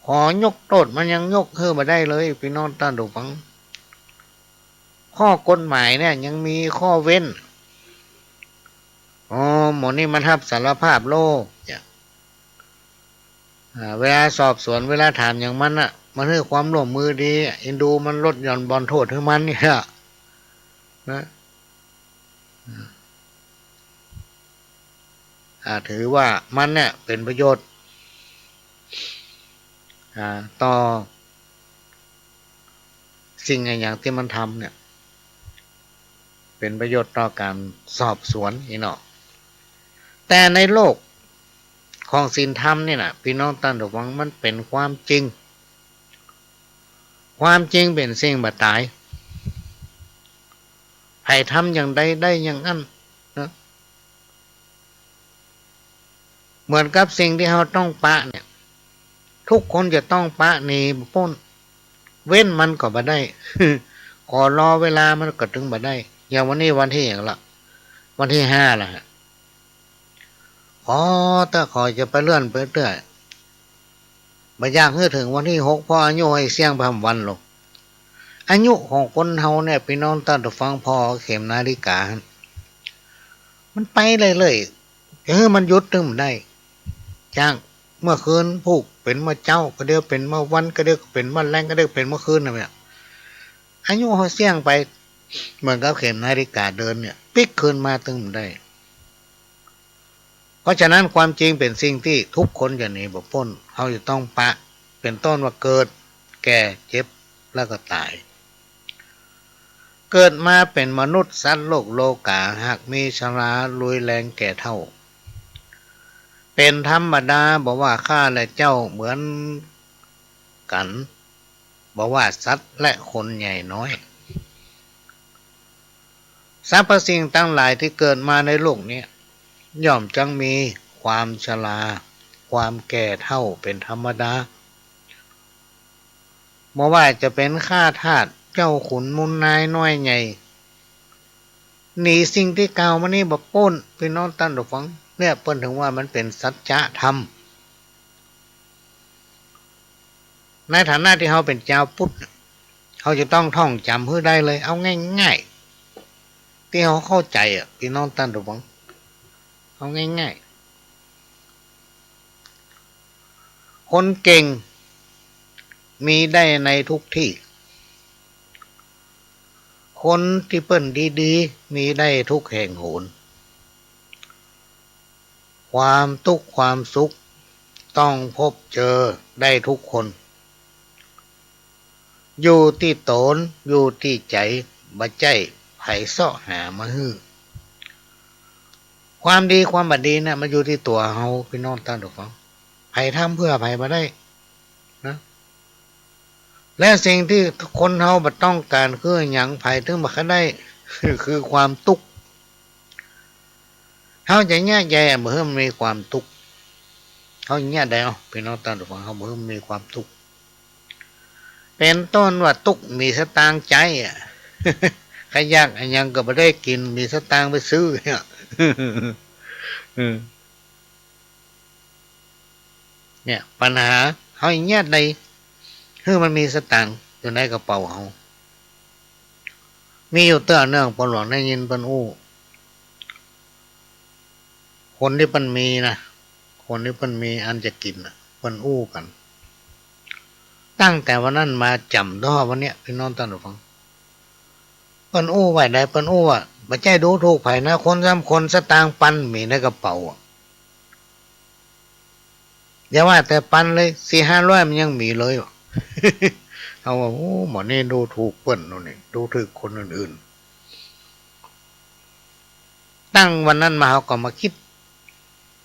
ขอยกโต้ษมันยังยกหื้อบ่ได้เลย พี่น้องต้านผู้ฟัง ข้อกฎหมายเนี่ยยังมีข้อเว้น อ๋อ หมอนี่มันฮับสารภาพโล่เนี่ย อ่า เวลาสอบสวน เวลาถามหยังมันน่ะ มันหื้อความร่วมมือดี เอ็นดูมัน ลดหย่อนบ่อนโต้ษหื้อมันเนี่ยนะ อ่า ถือว่ามันเนี่ยเป๋นประโยชน์ อ่า ต่อสิ่งอะหยังตี้มันทำเนี่ย เป๋นประโยชน์ต่อก๋านสอบสวนอี้เนาะ แต่ในโลกของศีลธรรมนี่นะ พี่น้องต้านผู้ฟัง มันเป๋นความจริง ความจริงเป๋นสิ่งบ่ต๋าย ใผทำอย่างใดได้อย่างอั้นนะ เหมือนกับสิ่งตี้เฮาต้องปะเนี่ย ทุกคนจะต้องปะหนีบ่ป๊น เว้นมันก็บ่ได้ ขอรอเวลามันก็ตึงบ่ได้ อย่างวันนี้วันตี้หยังละ วันตี้ห้าละฮะ ขอเต๊อะ ขอจะไปเลื่อนไปเตื้อย บ่อยากหื้อเถิงวันตี้หก เพราะอายุห้อยเสี้ยงไปหำวันลง อายุของคนเฮาเนี่ย พี่น้องต้านผู้ฟัง ผ่อเข็มนาฬิกาหั่น มันไปเรื่อยๆ จะหื้อมันหยุดตึงบ่ได้ จากเมื่อคืนพูกเป๋นเมื่อเจ๊า ก็เดี๋ยวเป๋นเมื่อวัน ก็เดี๋ยวก็เป๋นเมื่อแลง ก็เดี๋ยวเป๋นเมื่อคืนนั่นแหละ อายุห้อยเสี้ยงไป เหมือนกับเข็มนาฬิกาเดินเนี่ย ปิ๊กคืนมาตึงบ่ได้ เพราะฉะนั้นความจริงเป๋นสิ่งตี้ทุกคนจะหนีบ่ป๊น เฮาจะต้องปะ เป๋นต้นว่าเกิด แก่ เจ็บ แล้วก็ต๋าย เกิดมาเป๋นมนุษย์สัตว์โลกโลก๋า หากมีชรารุยแรงแก่เฒ่า เป๋นธรรมดา บ่ว่าข้าและเจ้าเหมือนกั๋น บ่ว่าสัตว์และคนใหญ่น้อย สรรพสิ่งตังหลายตี้เกิดมาในโลกนี้ ย่อมจักมีความชรา ความแก่เฒ่าเป๋นธรรมดา บ่ว่าจะเป๋นข้าทาส เจ้าขุนมูลนายน้อยใหญ่ หนีสิ่งตี้กล่าวมานี้บ่ป๊น พี่น้องต้านผู้ฟัง เนี่ยเปิ้นถึงว่ามันเป๋นสัจธรรม ในฐานะตี้เฮาเป๋นจาวปุทธ เฮาจะต้องท่องจ๋ำหื้อได้เลย เอาง่ายๆ ตี้เฮาเข้าใจ๋อะ ปี้น้องต้านผู้ฟัง เอาง่ายๆ คนเก่งมีได้ในทุกตี้ คนตี้เปิ้นดีๆ มีได้ทุกแห่งหน ความตุ๊กข์ความสุขต้องพบเจอได้ทุกคน อยู่ตี้ต๋น อยู่ตี้ใจ๋ บ่ใจ้ใผเซาะหามาหื้อ ความดีความบ่ดีเนี่ยมันอยู่ตี้ตั๋วเฮา ปี้น้องต้านผู้ฟัง ใผทำเปื้อใผบ่ได้นะ และสิ่งตี้คนเฮาบ่ต้องก๋านคือหยัง ใผถึงบ่ใค่ได้ คือความตุ๊กข์ เฮาจะเยียะใดบ่หื้อมันมีความตุ๊กข์ เฮาเยียะใด เอ้า ปี้น้องต้านผู้ฟัง เฮาบ่หื้อมันมีความตุ๊กข์ เป๋นต้นว่าตุ๊กข์มีสตางค์ใจ๊อะ ใค่อยากอะหยังก็บ่ได้กิ๋น มีสตางค์ไปซื้อเนี่ย อืม เนี่ย ปัญหา เฮาเยียะใดหื้อมันมีสตางค์อยู่ในกระเป๋าเฮา มีอยู่เตื้อเนื่อง ปอหลวงได้ยินเปิ้นอู้ คนตี้เปิ้นมีนะ คนตี้เปิ้นมีอันจะกิ๋นน่ะ เปิ้นอู้กั๋น ตั้งแต่วันนั้นมาจ๋ำเถิงวันเนี้ย ปี้น้องต้านผู้ฟัง เปิ้นอู้ว่าใด เปิ้นอู้ว่า บ่ใจ้ดูถูกใผนะ คนสามคน สตางค์ปันมีในกระเป๋าอะ อย่าว่าแต่ปันเลย สี่ห้าร้อยมันยังมีเลย เฮาว่า โอ้ หมอนี่ดูถูกเปิ้นโน่นนี่ ดูถูกคนอื่นๆ ตั้งวันนั้นมาเฮาก็มาคิด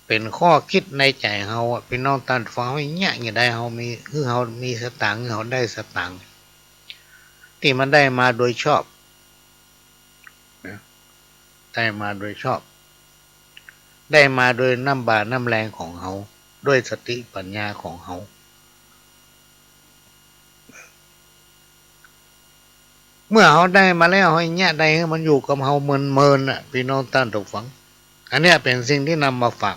เป๋นข้อคิดในใจ๋เฮาอะ ปี้น้องต้านผู้ฟัง เฮาเยียะอย่างใด เฮามี หื้อเฮามีสตางค์ หื้อเฮาได้สตางค์ ตี้มันได้มาโดยชอบนะ ได้มาโดยชอบ ได้มาโดยน้ำบ่าน้ำแฮงของเฮา ด้วยสติปัญญาของเฮา เมื่อเฮาได้มาแล้ว เฮาเยียะใดหื้อมันอยู่กับเฮาเมินๆ น่ะ ปี้น้องต้านผู้ฟัง อันเนี้ยเป๋นสิ่งตี้นำมาฝาก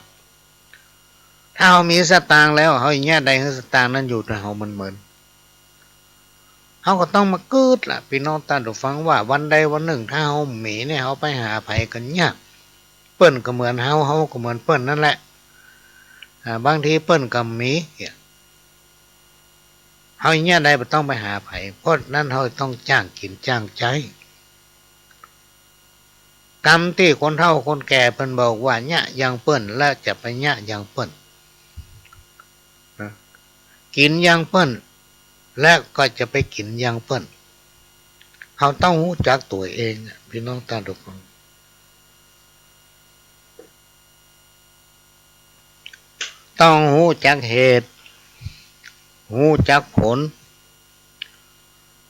ถ้าเฮามีสตางค์แล้ว เฮาเยียะใดหื้อสตางค์นั้นอยู่กับเฮาเมินๆ เฮาก็ต้องมากึ๊ดล่ะ ปี้น้องต้านผู้ฟัง ว่าวันใดวันนึ่ง ถ้าเฮามีเนี่ย เฮาไปหาใผก็ยาก เปิ้นก็เหมือนเฮา เฮาก็เหมือนเปิ้นนั่นแหละ อ่า บางทีเปิ้นก็มี เฮาเยียะใดบ่ต้องไปหาใผ เพราะนั้นเฮาต้องจ้างกิ๋นจ้างใจ๊ กำตี้คนเฒ่าคนแก่เปิ้นบอกว่า เยียะอย่างเปิ้น และจะไปเยียะอย่างเปิ้นนะ กิ๋นอย่างเปิ้น และก็จะไปกิ๋นอย่างเปิ้น เฮาต้องฮู้จักตั๋วเองอะ ปี้น้องต้านผู้ฟัง ต้องฮู้จักเหตุ ฮู้จักผล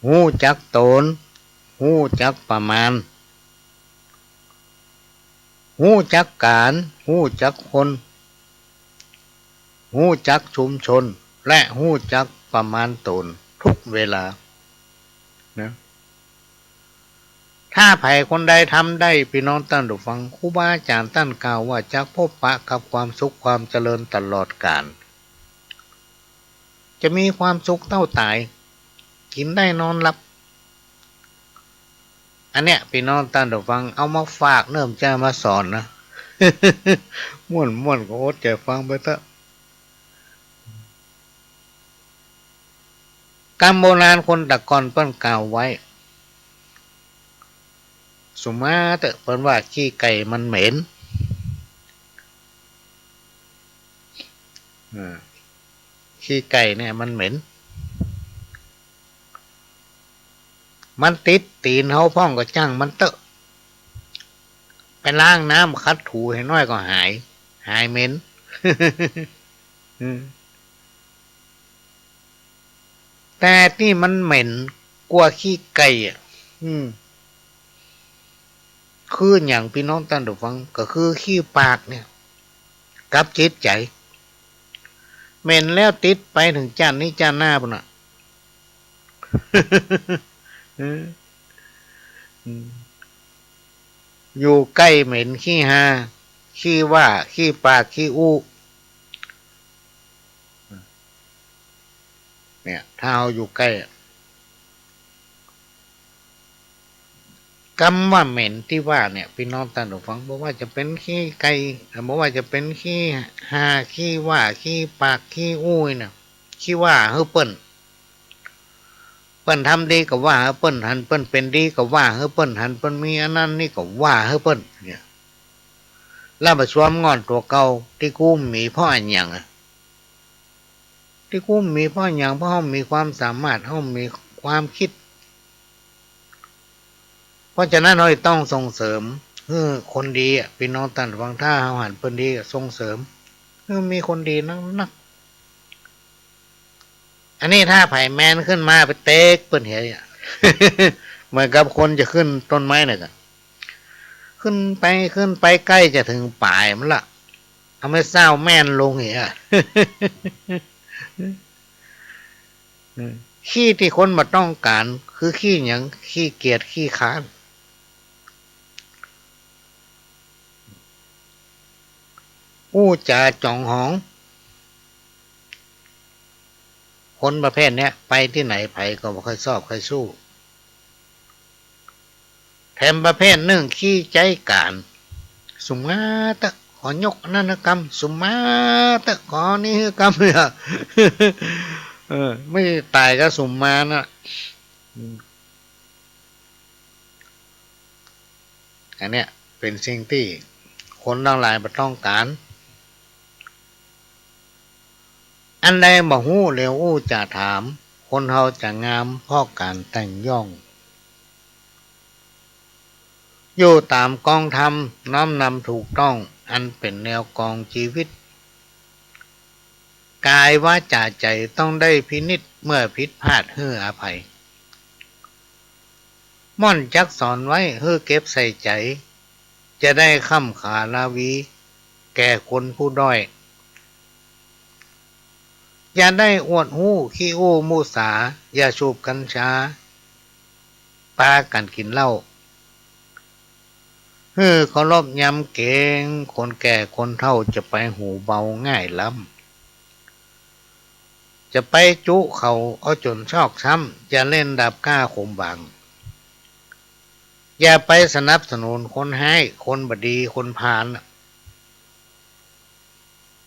ฮู้จักต๋น ฮู้จักประมาณ ฮู้จักก๋าน ฮู้จักคน ฮู้จักชุมชน และฮู้จักประมาณต๋นทุกเวลานะ ถ้าใผคนใดทำได้ ปี้น้องต้านผู้ฟัง ครูบาอาจ๋ารย์ต้านกล่าวว่า จักพบปะกับความสุขความเจริญตลอดกาล จะมีความสุขเต้าต๋าย กิ๋นได้นอนหลับ อันเนี้ย ปี้น้องต้านผู้ฟัง เอามาฝากเนิ่มจะมาสอนนะ ม่วนๆ ก็อดใจ๋ฟังไปเต๊อะ กำโบราณคนตะก่อนเปิ้นกล่าวไว้ สุมาเต๊อะ เปิ้นว่าขี้ไก่มันเหม็น อ่า ขี้ไก่เนี่ยมันเหม็น มันติดตี๋นเฮาพ่องก็จ้างมันเต๊อะ ไปล้างน้ำขัดถูหื้อหน้อยก็หาย หายเหม็น อืม แต่ตี้มันเหม็นกว่าขี้ไก่อะ อืม คือหยัง ปี้น้องต้านผู้ฟัง ก็คือขี้ปากเนี่ย กับจิตใจ๋ เหม็นแล้วติดไปเถิงจ้าดนี้จ้าดหน้าปู้นน่ะ อืม อืม อยู่ใก้เหม็นขี้ฮา ขี้ว่า ขี้ปาก ขี้อู้ เนี่ย ถ้าเฮาอยู่ใก้อะ กำว่าเหม็นตี้ว่าเนี่ย ปี้น้องต้านผู้ฟัง บ่ว่าจะเป๋นขี้ไก่ บ่ว่าจะเป๋นขี้ห่า ขี้ว้า ขี้ปาก ขี้อู้ นี่นะ ขี้ว่าหื้อเปิ้น เปิ้นทำดีก็ว่าหื้อเปิ้น หันเปิ้นเป๋นดีก็ว่าหื้อเปิ้น หันเปิ้นมีอันนั้นนี่ก็ว่าหื้อเปิ้น เนี่ย แล้วบ่ชวมง่อนตั๋วเก่า ตี้กูมีเพราะอะหยังอะ ตี้กูมีเพราะอะหยัง เพราะเฮามีความสามารถ เฮามีความกึ๊ด เพราะฉะนั้นเฮาต้องส่งเสริมหื้อคนดีอะ ปี้น้องต้านผู้ฟัง ถ้าเฮาหันเปิ้นดีก็ส่งเสริมหื้อมีคนดีนักๆ อันนี้ถ้าใผแมนขึ้นมาไปเตกเปิ้นเหียอะ เหมือนกับคนจะขึ้นต้นไม้น่ะ ก็ขึ้นไป ขึ้นไปใก้จะเถิงป๋ายมันละ เอาไม้เซ้าแม่นลงเหียอะ ขี้ตี้คนบ่ต้องก๋านคือขี้หยัง ขี้เกียจ ขี้คร้าน อู้จ๋าจ๋องหอง คนประเภทเนี้ย ไปตี้ไหนใผก็บ่ค่อยชอบใค่สู้ แถมประเภทนึ่งขี้ใจ๊ก๋าน สุมมาเต๊อะ ขอยกอันนั้นหื้อกำ สุมมาเต๊อะ ขออันนี้หื้อกำ เนี่ย เออ ไม่ต๋ายก็สุมมาน่ะ อืม อันเนี้ยเป๋นสิ่งตี้คนตังหลายบ่ต้องก๋าน อันใดบ่ฮู้เหลียวอู้จ๋าถาม คนเฮาจะงามเพราะก๋านแต่งย่อง อยู่ต๋ามกองธรรม น้อมนำถูกต้อง อันเป๋นแนวกองจีวิต ก๋ายวาจ๋าใจ๋ต้องได้พินิจ เมื่อผิดพลาดหื้ออภัย ม่อนจักสอนไว้หื้อเก็บใส่ใจ๋ จะได้ค่ำขาลาวี แก่คนผู้ด้อย อย่าได้อวดฮู้ขี้อู้มุสา อย่าสูบกัญชา ปากั๋นกิ๋นเหล้า หื้อเคารพยำเก๋ง คนแก่คนเฒ่าจะไปหูเบาง่ายล้ำ จะไปจุเขาเอาจ๋นชอกช้ำ อย่าเล่นดาบกล้าข่มบาง อย่าไปสนับสนุนคนฮ้าย คนบ่ดี คนพาลน่ะ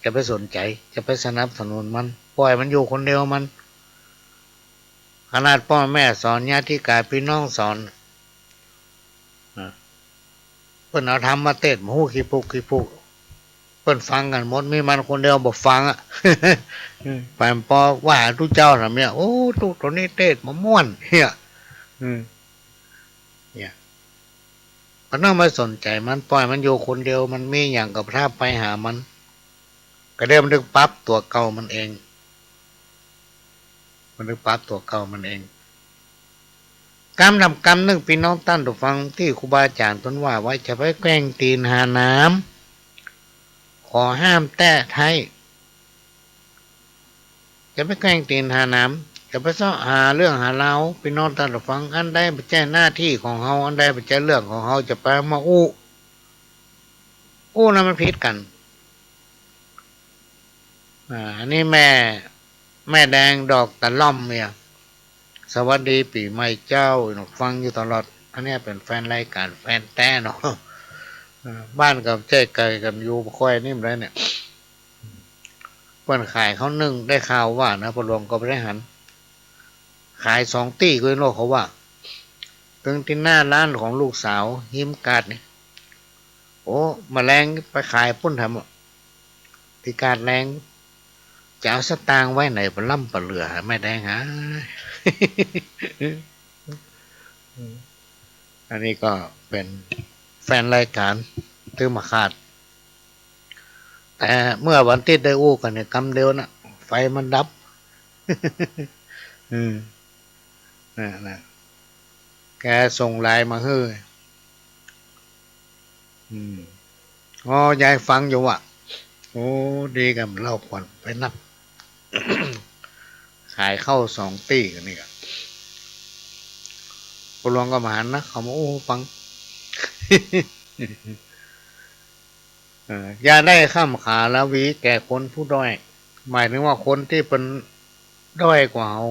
จะไปสนใจ๋ จะไปสนับสนุนมัน ป่อยมันอยู่คนเดียวมัน ขนาดป้อแม่สอน ญาติกาพี่น้องสอน อ่ะ เปิ้นเอาธรรมมาเตศน์ บ่ฮู้ขี้ปุกขี้ปุก เปิ้นฟังกั๋นหมด มีมันคนเดียวบ่ฟังอะ ไปปอว่าตุ๊เจ้าน่ะเมีย โอ้ ตุ๊โตนี้เตศน์บ่ม่วน เหีย อืม เนี่ย บ่ต้องไปสนใจ๋มัน ป่อยมันอยู่คนเดียว มันมีหยังก็บ่ต้องไปหามัน ก็เดี๋ยวมันต้องปรับตั๋วเก่ามันเอง มันต้องปรับตั๋วเก่ามันเอง กำนำกำนึ่ง ปี้น้องต้านผู้ฟัง ตี้ครูบาอาจ๋ารย์ต้นว่าไว้ จะไปแกว่งตี๋นหาหนาม ขอห้ามแต๊ไท้ จะไปแกว่งตี๋นหาหนาม จะไปเซาะหาเรื่องหาราว ปี้น้องต้านผู้ฟัง อันใดบ่ใจ้หน้าตี้ของเฮา อันใดบ่ใจ้เรื่องของเฮา จะไปมาอู้ อู้นั้นมันผิดกั๋น อ่า อันนี้แม่ แม่แดงดอกตะล่อมเนี่ย สวัสดีปี๋ใหม่เจ้า ฟังอยู่ตลอด อันเนี้ยเป๋นแฟนรายก๋าน แฟนแต๊เนาะ เออ บ้านก็บ่ใจ้ไก๋กั๋น อยู่บ่ค่อยนี่บ่ได้เนี่ย เปิ้นขายข้าวนึ่ง ได้ข่าวว่านะ พ่อหลวงก็บ่ได้หัน ขายสองตี้ก็ยังโลกเขาว่า ตึงตี้หน้าร้านของลูกสาว ฮิมกาดนี่ โอ้ มะแลงไปขายปุ้นแถม ตี้กาดแลง จะเอาสตางค์ไว้ไหนปะล่ำปะเหลือ แม่แดงหา อันนี้ก็เป๋นแฟนรายก๋าน ตื้อบ่ขาด แต่เมื่อวันตี้ได้อู้กั๋นเนี่ย กำเดียวน่ะ ไฟมันดับ อืม นั่นน่ะ แกส่งไลน์มาหื้อ อืม อ๋อ ยายฟังอยู่ว่ะ โอ้ ดีกั๋น เล่าขวัญไปนัก ขายข้าวสองตี้กั๋นนี่กะ พ่อหลวงก็บ่หันนะ เขามาอู้ฟัง เอ่อ อย่าได้ค่ำขาลาวีแก่คนผู้ด้อย หมายถึงว่าคนตี้เปิ้น ด้อยกว่าเฮา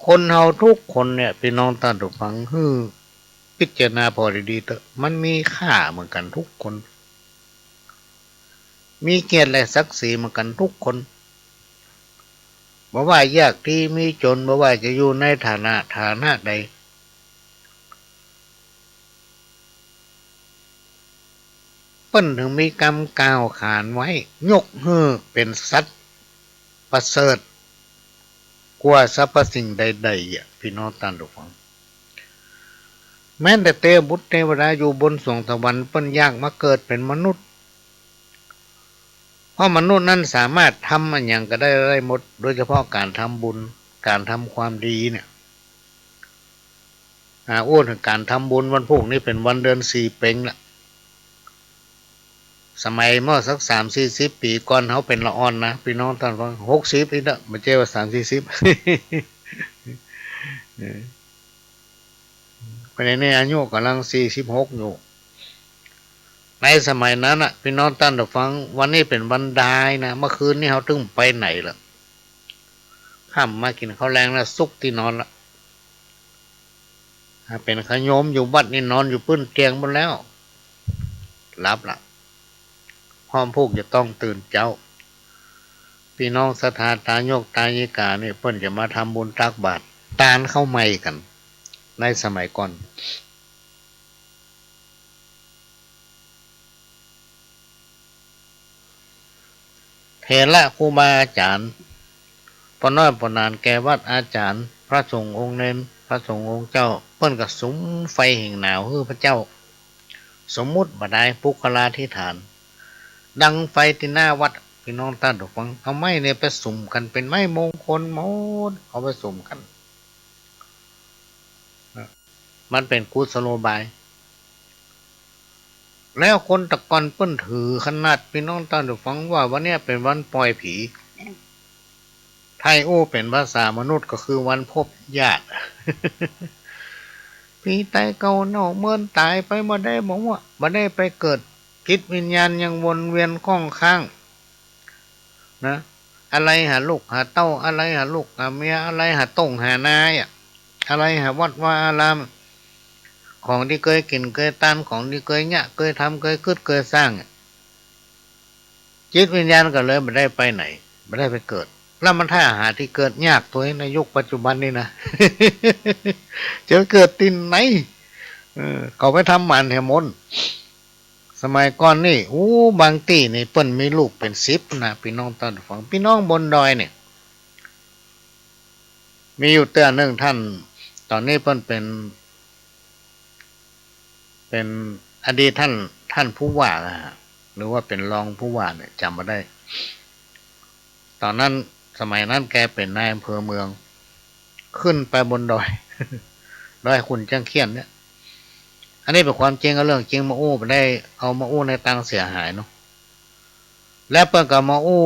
คนเฮาทุกคนเนี่ย ปี้น้องต้านผู้ฟัง หื้อพิจารณาผ่อดีๆ เต๊อะ มันมีค่าเหมือนกั๋นทุกคน มีเกียรติและศักดิ์ศรีเหมือนกั๋นทุกคน บ่ว่ายากดีมีจ๋น บ่ว่าจะอยู่ในฐานะ ฐานะใด เปิ้นถึงมีกำกล่าวขานไว้ ยกหื้อเป๋นสัตว์ประเสริฐกว่าสรรพสิ่งใดๆ อะ ปี้น้องต้านผู้ฟัง แม้แต่เตวบุตรเตวดาอยู่บนสวงสวรรค์ เปิ้นอยากมาเกิดเป๋นมนุษย์ เพราะมนุษย์นั้นสามารถทำอะหยังก็ได้ ได้หมด โดยเฉพาะก๋านทำบุญ ก๋านทำความดีเนี่ย อ่า อู้เถิงก๋านทำบุญ วันพูกนี้เป๋นวันเดือนสี่เป๋งละ สมัยเมื่อสักสามสี่สิบปี๋ก่อน เฮาเป๋นละอ่อนนะ ปี้น้องต้านฟัง หกสิบอีกแล้ว บ่ใจ้ว่าสามสี่สิบ เออ ปานนี้อายุก่ำลังสี่สิบหกอยู่ ในสมัยนั้นน่ะ ปี้น้องต้านผู้ฟัง วันนี้เป๋นวันดายนะ เมื่อคืนนี้เฮาตึงไปไหนล่ะ ค่ำมากิ๋นข้าวแลงแล้ว สุกตี้นอนละ ถ้าเป๋นขะโยมอยู่วัดนี่นอนอยู่ปื้นเตียงหมดแล้ว หลับละ พร้อมพูกจะต้องตื่นเจ๊า ปี้น้องศรัทธาตายกตายิกานี่ เปิ้นจะมาทำบุญตักบาตร ตานข้าวไหม้กั๋น ในสมัยก่อน เถระครูบาอาจ๋ารย์ ป้อน้อยป้อหนานแก่วัตรอาจ๋ารย์ พระสงฆ์องค์เณร พระสงฆ์องค์เจ้า เปิ้นก็สุมไฟแหงหนาวหื้อพระเจ้า สมมุติบ่ดาย ปุคคลาธิฐาน ดังไฟตี้หน้าวัด ปี้น้องต้านผู้ฟัง เอาไม้เนี่ยไปสุมกั๋นเป๋นไม้มงคลหมด เอาไปสุมกั๋น มันเป๋นกุศโลบาย แล้วคนแต่ก่อนเปิ้นถือขนาด ปี้น้องต้านผู้ฟัง ว่าวันเนี้ยเป๋นวันป่อยผี๋ ถ้าอู้เป๋นภาษามนุษย์ก็คือวันพบญาติ ผี๋ต๋ายเก่าเน่าเมินต๋ายไปบ่ได้ บอกว่าบ่ได้ไปเกิด จิตวิญญาณยังวนเวียนข้องค้าง นะ อะไหล่หาลูกหาเต้า อะไหล่หาลูกหาเมีย อะไหล่หาต้งหานาอะ อะไหล่หาวัดวาอาราม ของตี้เกยกิ๋นเกยตาน ของตี้เกยเยียะเกยทำ เกยกึ๊ดเกยสร้างอะ จิตวิญญาณก็เลยบ่ได้ไปไหน บ่ได้ไปเกิด แล้วมันถ้าหาตี้เกิดยากตวย ในยุคปัจจุบันนี่นะ จะเกิดตี้ไหน เออ เขาไปทำหมันแหมด สมัยก่อนนี่ อู้ บางตี้นี่เปิ้นมีลูกเป๋นสิบนะ ปี้น้องต้านฟัง ปี้น้องบนดอยเนี่ย มีอยู่เตื้อนึ่ง ต้าน ต๋อนนี้เปิ้นเป๋น เป๋นอดีตต้าน ต้านผู้ว่านะฮะ หรือว่าเป๋นรองผู้ว่าเนี่ย จ๋ำบ่ได้ ต๋อนนั้น สมัยนั้นแกเป๋นนายอำเภอเมือง ขึ้นไปบนดอย ดอยขุนเจียงเขี้ยนเนี่ย อันนี้เป๋นความจริง เอาเรื่องจริงมาอู้ บ่ได้เอามาอู้ในตางเสียหายเนาะ แล้วเปิ้นก็มาอู้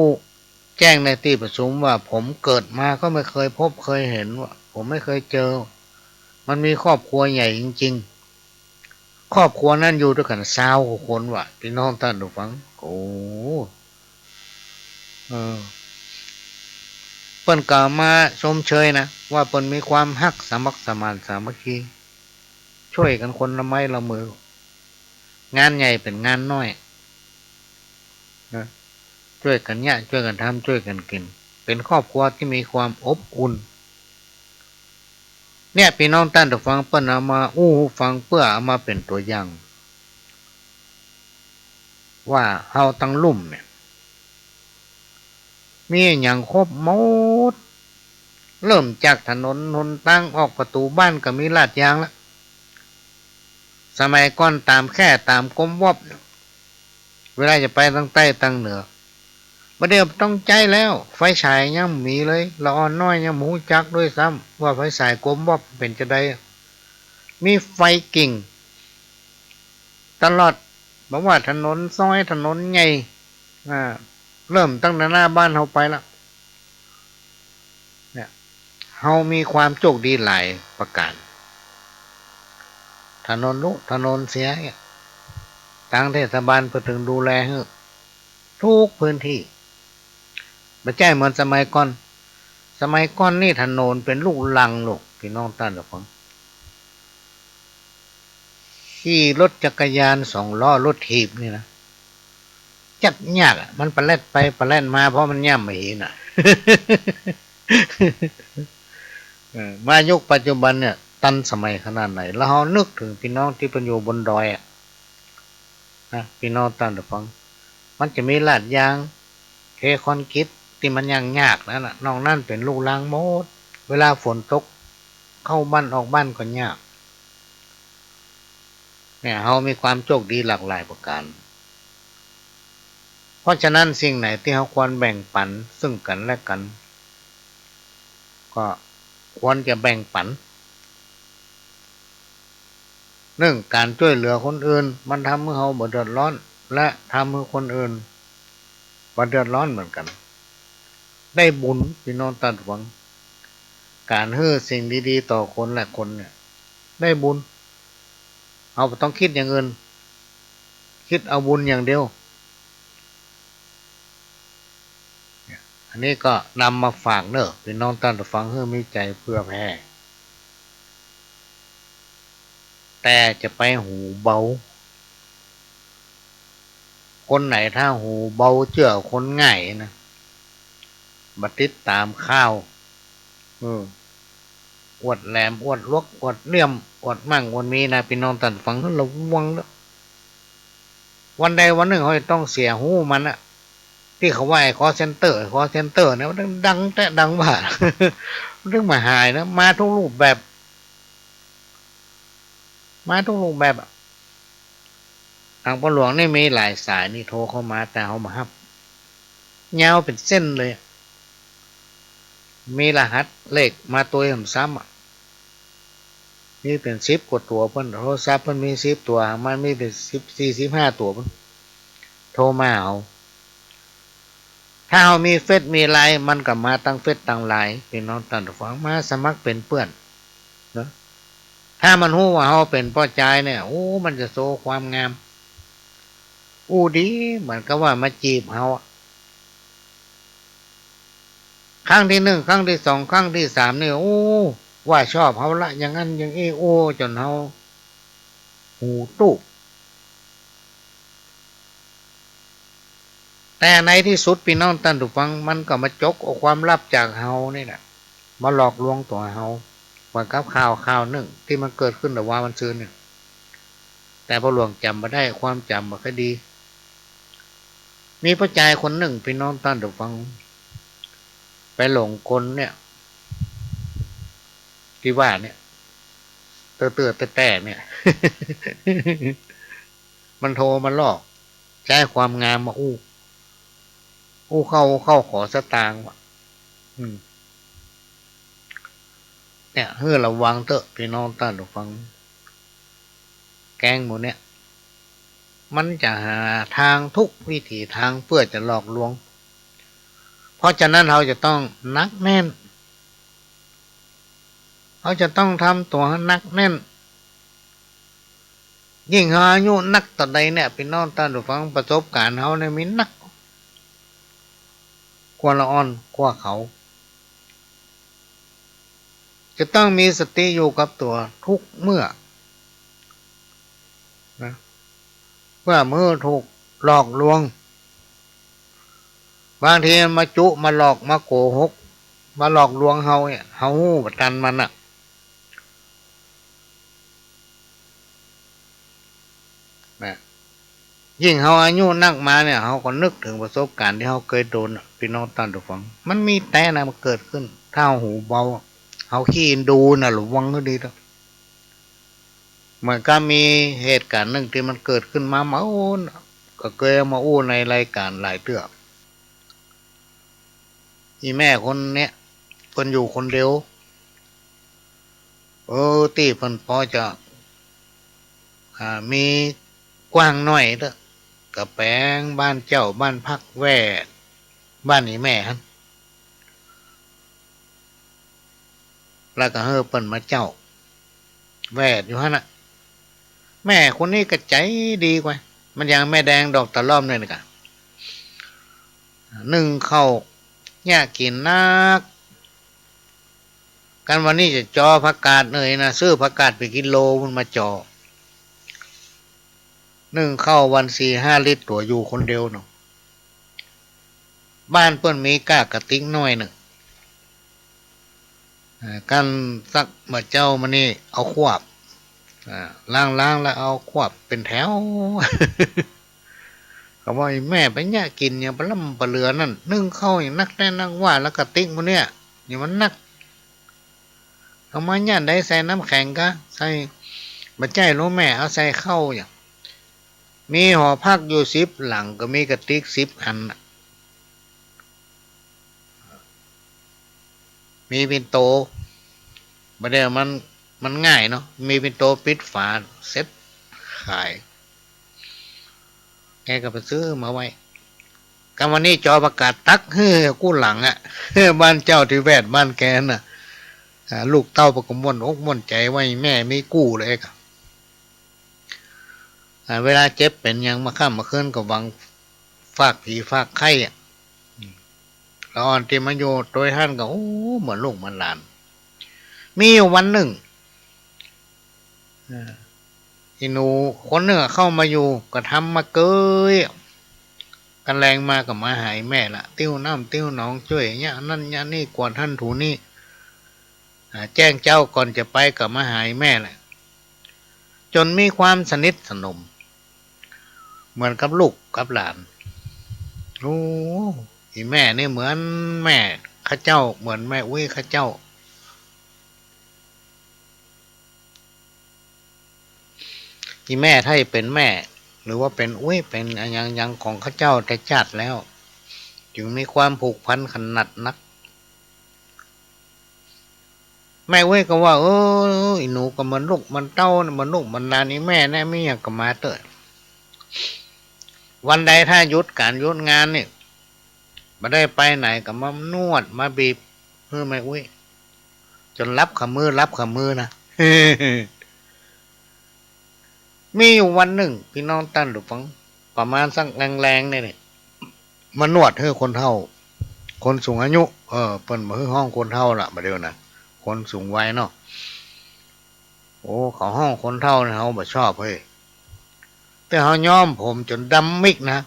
แจ้งในตี้ประชุมว่า ผมเกิดมาก็ไม่เคยพบเคยเห็นว่ะ ผมไม่เคยเจอ มันมีครอบครัวใหญ่จริงๆ ครอบครัวนั้นอยู่ตวยกั๋นซาวกว่าคนว่ะ ปี้น้องต้านผู้ฟัง โอ้ เออ เปิ้นก็มาชมเชยนะ ว่าเปิ้นมีความฮักสมัครสมานสามัคคี จ้วยกั๋นคนละไม้ละมือ งานใหญ่เป๋นงานน้อย นะ จ้วยกั๋นเยียะ จ้วยกั๋นทำ จ้วยกั๋นกิ๋น เป๋นครอบครัวตี้มีความอบอุ่น เนี่ย ปี้น้องต้านผู้ฟัง เปิ้นเอามาอู้หื้อฟัง เปื้อเอามาเป๋นตั๋วอย่าง ว่าเฮาตังลุ่มเนี่ย มีอะหยังครบหมด เริ่มจากถนนหนตาง ออกประตู๋บ้านก็มีลาดยางละ สมัยก่อนต๋ามแค่ต๋ามกมวบ เวลาจะไปตังใต้ตังเหนือ บ่าเดี่ยวบ่ต้องใจ๊แล้ว ไฟฉายยังบ่มีเลย ละอ่อนน้อยยังบ่ฮู้จักด้วยซ้ำ ว่าไฟฉายกมวบเป๋นจาใด มีไฟกิ่งตลอด บ่ว่าถนนซอยถนนใหญ่ อ่า เริ่มตั้งแต่หน้าบ้านเฮาไปละ เนี่ย เฮามีความโชคดีหลายประก๋าน ถนนลุ ถนนเสียเนี่ย ตางเทศบาลเปิ้นเถิงดูแลหื้อ ทุกพื้นตี้ บ่ใจ้เหมือนสมัยก่อน สมัยก่อนนี่ถนนเป๋นลูกรังลูก ปี้น้องต้านผู้ฟัง ขี่รถจักรยานสองล้อ รถถีบนี่นะ จักยากอะ มันปะแล่ดไปปะแล่ดมา เพราะมันย่ำบ่าหินน่ะ เออ มายุคปัจจุบันเนี่ย ตันสมัยขนาดไหน แล้วเฮานึกเถิงปี้น้องตี้เปิ้นอยู่บนดอยอะ นะ ปี้น้องต้านผู้ฟัง มันจะมีลาดยาง เทคอนกรีตตี้มันยากๆ นั้นน่ะ นอกนั้นเป๋นลูกรังหมด เวลาฝนตก เข้าบ้านออกบ้านก็ยาก เนี่ย เฮามีความโชคดีหลากหลายประก๋าน เพราะฉะนั้นสิ่งไหนตี้เฮาควรแบ่งปั๋นซึ่งกั๋นและกั๋น ก็ควรจะแบ่งปั๋น นึ่ง ก๋านจ้วยเหลือคนอื่น มันทำหื้อเฮาบ่เดือดร้อน และทำหื้อคนอื่นบ่เดือดร้อนเหมือนกั๋น ได้บุญ ปี้น้องต้านผู้ฟัง ก๋านหื้อสิ่งดีๆ ต่อคนและคนเนี่ย ได้บุญ เฮาบ่ต้องกึ๊ดอย่างอื่น กึ๊ดเอาบุญอย่างเดียว อันนี้ก็นำมาฝากเน่อ ปี้น้องต้านผู้ฟัง หื้อมีใจ๋เผื่อแผ่ แต่จะไปหูเบา คนไหนถ้าหูเบาเจื้อคนง่ายนะ บ่ติดต๋ามข่าว เออ อวดแหลม อวดหลวก อวดเหลี่ยม อวดมั่ง อวดมีนะ ปี้น้องต้านผู้ฟัง ระวังเน่อ วันใดวันนึ่งเฮาจะต้องเสียฮู้มันน่ะ ตี้เขาว่าไอ้คอลเซ็นเตอร์ ไอ้คอลเซ็นเตอร์เนี่ย มันดังแต๊ดังว่า มันมาหลายนะ มาทุกรูปแบบ มาทุกรูปแบบอะ ตางพ่อหลวงนี่มีหลายสายนี่โทรเข้ามา แต่เฮาบ่ฮับ ยาวเป๋นเส้นเลย มีรหัสเลขมาตวยซ้ำๆ อะ มีเป๋นสิบกว่าตั๋วเปิ้น โทรศัพท์เปิ้นมีสิบตั๋ว มันมีเป๋นสิบ สี่สิบห้าตั๋วเปิ้น โทรมาหาเฮา ถ้าเฮามีเฟซมีไลน์ มันก็มาตางเฟซตางไลน์ ปี้น้องต้านผู้ฟัง มาสมัครเป๋นเปื้อนเนาะ ถ้ามันฮู้ว่าเฮาเป๋นป้อจายเนี่ย โอ้ มันจะโชว์ความงาม อู้ดี เหมือนกับว่ามาจีบเฮาอะ ครั้งตี้นึ่ง ครั้งตี้สอง ครั้งตี้สามนี่ โอ้ ว่าชอบเฮาละ อย่างนั้นอย่างอี้ โอ้ จ๋นเฮาหูตู้บ แต่ในตี้สุด ปี้น้องต้านผู้ฟัง มันก็มาจกเอาความลับจากเฮานี่แหละ มาหลอกลวงตั๋วเฮา เหมือนกับข่าวข่าวนึ่งตี้มันเกิดขึ้นเมื่อวานวันซืนเนี่ย แต่พ่อหลวงจ๋ำบ่ได้ ความจ๋ำบ่ค่อยดี มีป้อจายคนนึ่ง ปี้น้องต้านผู้ฟัง ไปหลงคนเนี่ย ตี้ว่าเนี่ย เตื้อๆ แต๊ๆ เนี่ย มันโทรมาหลอก ใจ๊ความงามมาอู้ อู้เข้า อู้เข้าขอสตางค์ว่ะ อืม เนี่ย หื้อระวังเต๊อะ ปี้น้องต้านผู้ฟัง แก๊งหมู่เนี่ย มันจะหาตางทุกวิถีตางเปื้อจะหลอกลวง เพราะฉะนั้นเฮาจะต้องหนักแน่น เฮาจะต้องทำตั๋วหื้อหนักแน่น ยิ่งเฮาอายุนักเต้าใดเนี่ย ปี้น้องต้านผู้ฟัง ประสบก๋ารณ์เฮาเนี่ยมีนักกว่าละอ่อนกว่าเขา จะต้องมีสติอยู่กับตั๋วทุกเมื่อนะ เปื้อบ่หื้อถูกหลอกลวง บางทีมาจุ มาหลอก มาโกหก มาหลอกลวงเฮาเนี่ย เฮาฮู้บ่ตันมันน่ะ นะ ยิ่งเฮาอายุนักมาเนี่ย เฮาก็นึกเถิงประสบก๋ารณ์ตี้เฮาเกยโดนน่ะ ปี้น้องต้านผู้ฟัง มันมีแต๊นะ มันเกิดขึ้น ถ้าเฮาหูเบา เฮาขี้อินดูน่ะ ระวังหื้อดีเต๊อะ เหมือนกับมีเหตุก๋ารณ์นึ่งตี้มันเกิดขึ้นมาเมื่อก่อน ก็เกยเอามาอู้ในรายก๋ารณ์หลายเตื้อ อี่แม่คนเนี้ย เปิ้นอยู่คนเดียว เออ ตี้เปิ้นปอจะ อ่า มีกว้างหน้อยเต๊อะ ก็แป๋งบ้านเจ้าบ้านพักแว่บ้านอี่แม่หั้น แล้วก็หื้อเปิ้นมาเจ้า แว่อยู่หั้นน่ะ แม่คนนี้ก็ใจ๋ดีกว่า มันอย่างแม่แดงดอกตะล่อมเนี่ยนี่กะ นึ่งข้าวเยียะกิ๋นนัก กันวันนี้จะจ่อผักกาดเน่ยนะ ซื้อผักกาดเป๋นกิโลปู้นมาจ่อ นึ่งข้าววันสี่ห้าลิตร ตั๋วอยู่คนเดียวเนาะ บ้านเปิ้นมีก้ากะติ๊กน้อยนึ่ง อ่า กันสักเมื่อเจ๊ามานี่เอาควบ อ่า ล้างๆ แล้วเอาควบเป๋นแถว เขาว่า "อีแม่ไปเยียะกิ๋นอย่างปะล่ำปะเหลือนั่น นึ่งข้าวอย่างนักแต๊นักว่า แล้วกะติ๊กหมู่เนี่ย อย่างมันนัก เอามาเยียะใด ใส่น้ำแข็งกา ใส่ บ่ใจ้ ลูกแม่ เอาใส่ข้าวอย่าง" มีหอพักอยู่สิบหลัง ก็มีกะติ๊กสิบอันน่ะ มีปิ่นโต บ่าเดี่ยวมัน มันง่ายเนาะ มีปิ่นโตปิดฝา เสร็จ ขาย แกก็ไปซื้อมาไว้ กันวันนี้จ่อผักกาดตักหื้อกู้หลังอะ บ้านเจ้าตี้แวดบ้านแกน่ะ อ่า ลูกเต้าเปิ้นก็ม่วนอกม่วนใจ๋ว่าแม่มีกู้เลยก็ อ่า เวลาเจ็บเป๋นหยังมาค่ำมาคืนก็หวังฝากผีฝากไข้อะ อืม ละอ่อนตี้มาอยู่ตวยหั้นก็ โอ้ เหมือนลูกเหมือนหลาน มีอยู่วันนึ่ง อ่า อีหนูคนนึ่งเข้ามาอยู่ ก็ทำมาเกย กันแลงมาก็มาหาอีแม่ละ ติ้วน้ำติ้วหนอง จ้วยเยียะนั่นเยียะนี่ กวาดหั้นถูนี่ อ่า แจ้งเจ๊าก่อนจะไปก็มาหาอีแม่แหละ จ๋นมีความสนิทสนม เหมือนกับลูกกับหลาน โอ้ อีแม่นี่เหมือนแม่ข้าเจ้า เหมือนแม่อุ๊ยข้าเจ้า อีแม่ถ้าเป๋นแม่ หรือว่าเป๋นอุ๊ย เป๋นอะหยังหยังของข้าเจ้าแต่จ๊าดแล้ว จึงมีความผูกพันขนาดนัก แม่อุ๊ยก็ว่า เออ อีหนูก็เหมือนลูกเหมือนเต้า เหมือนลูกเหมือนหลานอีแม่แน่ มีหยังก็มาเต๊อะ วันใดถ้าหยุดก๋านหยุดงานนี่ บ่ได้ไปไหนก็มานวดมาบีบหื้อแม่อุ๊ย จ๋นหลับขะมือ หลับขะมือนะ มีอยู่วันนึ่ง ปี้น้องต้านผู้ฟัง ประมาณสักแลงๆ นี่แหละ มานวดหื้อคนเฒ่า คนสูงอายุ เออ เปิ้นบ่หื้อฮ้องคนเฒ่าละ บ่าเดี่ยวนะ คนสูงวัยเนาะ โอ้ เขาฮ้องคนเฒ่านี่ เฮาบ่ชอบเฮ้ย แต่เฮาย้อมผมจ๋นดำมิกนะ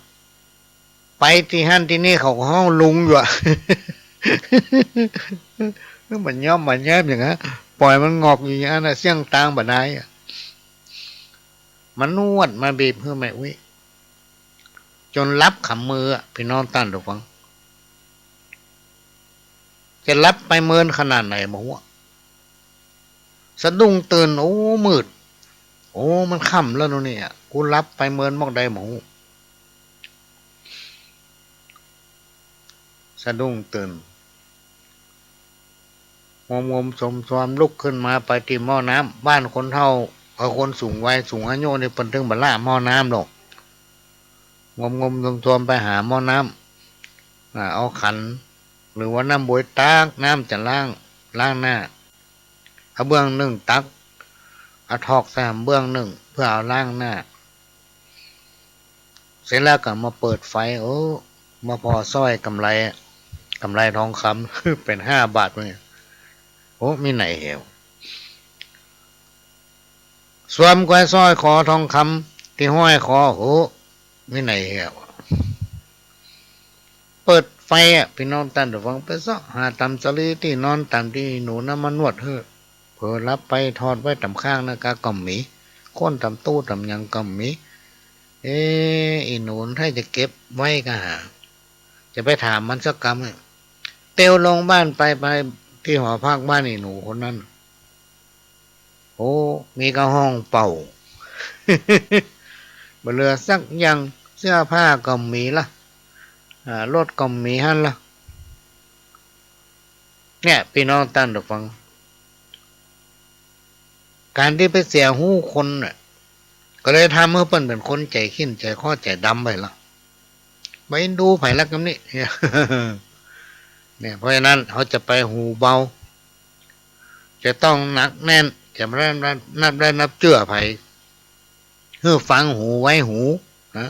ไปตี้หั้นตี้นี่เขาก็ฮ้องลุงอยู่อะ มันย้อมมันแย้มอย่างนั้น ปล่อยมันงอกอยู่อย่างนั้นน่ะ เสี้ยงตางบ่ได้อะ มานวดมาบีบหื้อแม่อุ๊ย จ๋นหลับขะมืออะ ปี้น้องต้านผู้ฟัง จะหลับไปเมินขนาดไหนบ่ฮู้อะ สะดุ้งตื่น โอ้ มืด โอ้ มันค่ำแล้วเนาะเนี่ย กูหลับไปเมินหม่องใดบ่ฮู้ สะดุ้งตื่น งมงมซมซอมลุกขึ้นมาไปตี้หม้อน้ำ บ้านคนเฒ่า เออ คนสูงวัยสูงอายุนี่เปิ้นถึงบ่ละหม้อน้ำหรอก งมงมซมซอมไปหาหม้อน้ำ อ่า เอาขัน หรือว่าน้ำบวยตักน้ำจะล้าง ล้างหน้า เอาเบื้องนึ่งตัก เอาถอกใส่เบื้องนึ่งเพื่อเอาล้างหน้า เสร็จแล้วก็มาเปิดไฟ โอ้ มาผ่อสร้อยกำไล กำไลทองคำ เป๋นห้าบาทเนี่ย โอ้ มีไหนเหว สวมก้อยสร้อยคอทองคำตี้ห้อยคอ โห มีไหนเหว เปิดไฟอะ ปี้น้องต้านผู้ฟัง ไปเซาะหาต๋ามสะหลีตี้นอน ต๋ามตี้หนูนั้นมานวดหื้อ เผลอหลับไปถอดไว้ต๋ามข้างนะกา ก็บ่มี ค้นต๋ามตู้ต๋ามหยังก็บ่มี เอ๊ะ อีหนูถ้าจะเก็บไว้กาหา จะไปถามมันสักกำอะ เตียวลงบ้านไป ไปตี้หอพักบ้านอีหนูคนนั้น โอ้ มีก้าห้องเปล่า บ่เหลือสักอย่าง เสื้อผ้าก็บ่มีละ อ่า รถก็บ่มีหั้นละ เนี่ย ปี้น้องต้านผู้ฟัง ก๋านตี้ไปเสียฮู้คนน่ะ ก็เลยทำหื้อเปิ้นเป๋นคนใจ๋ขิ้นใจ๋ข้อใจ๋ดำไปละ บ่เอ็นดูใผละกำนี้ เนี่ย เพราะฉะนั้นเฮาจะไปหูเบา จะต้องหนักแน่น จะบ่ได้นับ นับได้นับเจื้อใผ หื้อฟังหูไว้หู นะ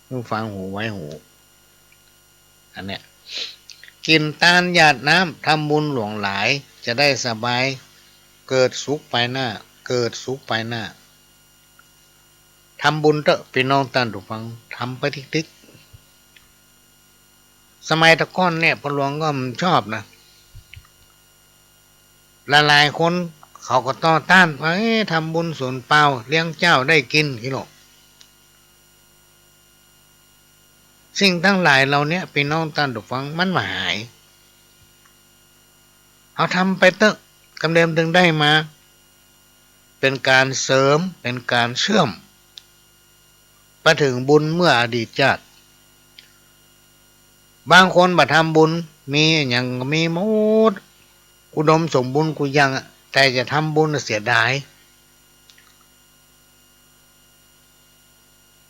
หื้อฟังหูไว้หู อันเนี้ย กิ๋นตานหยาดน้ำ ทำบุญหลวงหลาย จะได้สบาย เกิดสุขไปหน้า เกิดสุขไปหน้า ทำบุญเต๊อะ ปี้น้องต้านผู้ฟัง ทำไปติ๊กๆ สมัยตะก้อนเนี่ย พ่อหลวงก็บ่ชอบนะ หลายๆ คนเขาก็ต่อต้านว่า เอ๊ะ ทำบุญสูญเปล่า เลี้ยงเจ้าได้กิ๋น อี้หรอก สิ่งตังหลายเหล่าเนี้ย ปี้น้องต้านผู้ฟัง มันบ่หาย เฮาทำไปเต๊อะ กำเดิมตึงได้มา เป๋นก๋านเสริม เป๋นก๋านเชื่อม ไปเถิงบุญเมื่ออดีตชาติ บางคนบ่ทำบุญ มีอะหยังก็มีหมด อุดมสมบูรณ์กู้อย่างอะ แต่จะทำบุญน่ะเสียดาย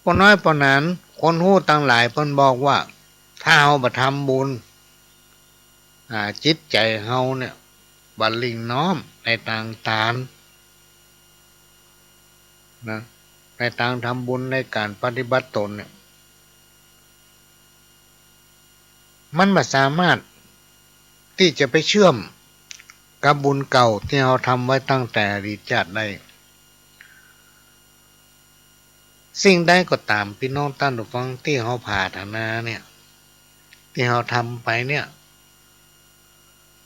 ป้อน้อยป้อหนาน คนฮู้ตังหลายเปิ้นบอกว่า ถ้าเฮาบ่ทำบุญ อ่า จิตใจ๋เฮาเนี่ย บ่ลิ่งน้อมในตางตาน นะ ในตางทำบุญ ในก๋านปฏิบัติตนเนี่ย มันบ่สามารถตี้จะไปเชื่อมกับบุญเก่าตี้เฮาทำไว้ตั้งแต่อดีตชาติได้ สิ่งใดก็ต๋าม ปี้น้องต้านผู้ฟัง ตี้เฮาผาถนาเนี่ย ตี้เฮาทำไปเนี่ย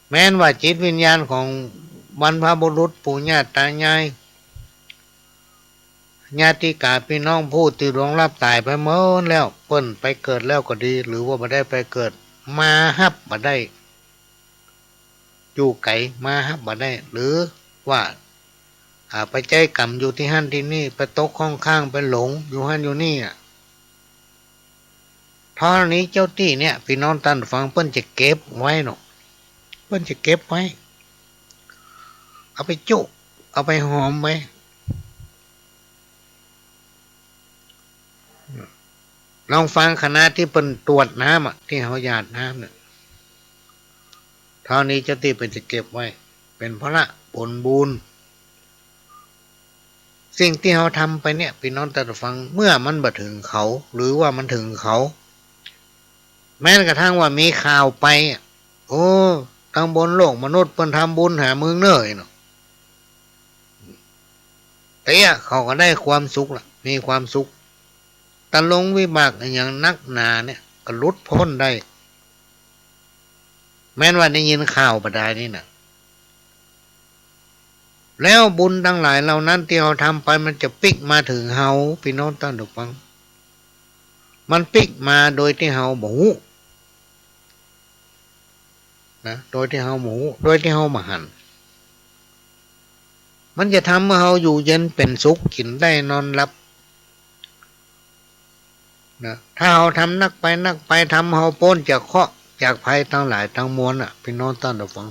แม้นว่าจิตวิญญาณของบรรพบุรุษ ปู่ย่าต๋ายาย ญาติกาปี้น้องผู้ตี้ล่วงลับต๋ายไปหมดแล้ว เปิ้นไปเกิดแล้วก็ดี หรือว่าบ่ได้ไปเกิด มาฮับบ่ได้ อยู่ไก๋ มาฮับบ่ได้ หรือว่า อ่า ไปใจ๊ก๋รรมอยู่ตี้หั้นตี้นี่ ไปตกข้องข้าง ไปหลงอยู่หั้นอยู่นี่อะ ธรณีเจ้าตี้เนี่ย ปี้น้องต้านผู้ฟัง เปิ้นจะเก็บไว้เนาะ เปิ้นจะเก็บไว้ เอาไปจุ เอาไปหอมไว้ ลองฟังขณะตี้เปิ้นตวดน้ำอะ ตี้เฮาหยาดน้ำเนี่ย ธรณีเจ้าตี้เปิ้นจะเก็บไว้ เป๋นพละผลบุญ สิ่งตี้เฮาทำไปเนี่ย ปี้น้องต้านผู้ฟัง เมื่อมันบ่เถิงเขา หรือว่ามันเถิงเขา แม้กระทั่งว่ามีข่าวไปอะ โอ้ ตังบนโลกมนุษย์เปิ้นทำบุญหามึงเน่อเนาะ แต่เขาก็ได้ความสุขละ มีความสุข ตะลงวิบากอะหยังนักหนาเนี่ย ก็หลุดป๊นได้ แม้นว่าได้ยินข่าวบ่ดายนี่นะ แล้วบุญตังหลายเหล่านั้นตี้เฮาทำไป มันจะปิ๊กมาเถิงเฮา ปี้น้องต้านผู้ฟัง มันปิ๊กมาโดยตี้เฮาบ่ฮู้ นะ โดยตี้เฮาบ่ฮู้ โดยตี้เฮาบ่หัน มันจะทำหื้อเฮาอยู่เย็นเป๋นสุข กิ๋นได้นอนหลับ นะ ถ้าเฮาทำนักไปนักไป ทำเฮาป๊นจากเคราะห์จากภัยตังหลายตังมวลน่ะ ปี้น้องต้านผู้ฟัง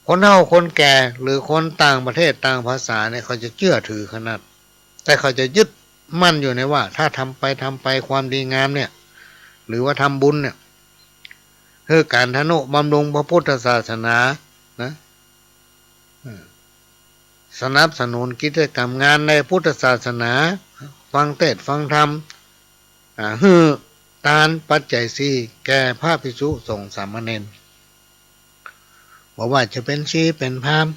คนเฒ่าคนแก่หรือคนต่างประเทศต่างภาษาเนี่ย เขาจะเจื้อถือขนาด แต่เขาจะยึดมั่นอยู่ในว่า ถ้าทำไปทำไปความดีงามเนี่ย หรือว่าทำบุญเนี่ย หื้อก๋านทะนุบำรุงพระพุทธศาสนานะ เออ สนับสนุนกิจกรรมงานในพุทธศาสนา ฟังเทศน์ฟังธรรม อ่า หื้อตานปัจจัยสี่แก่พระภิกษุสงฆ์สามเณร บ่ว่าจะเป๋นชีเป๋นพราหมณ์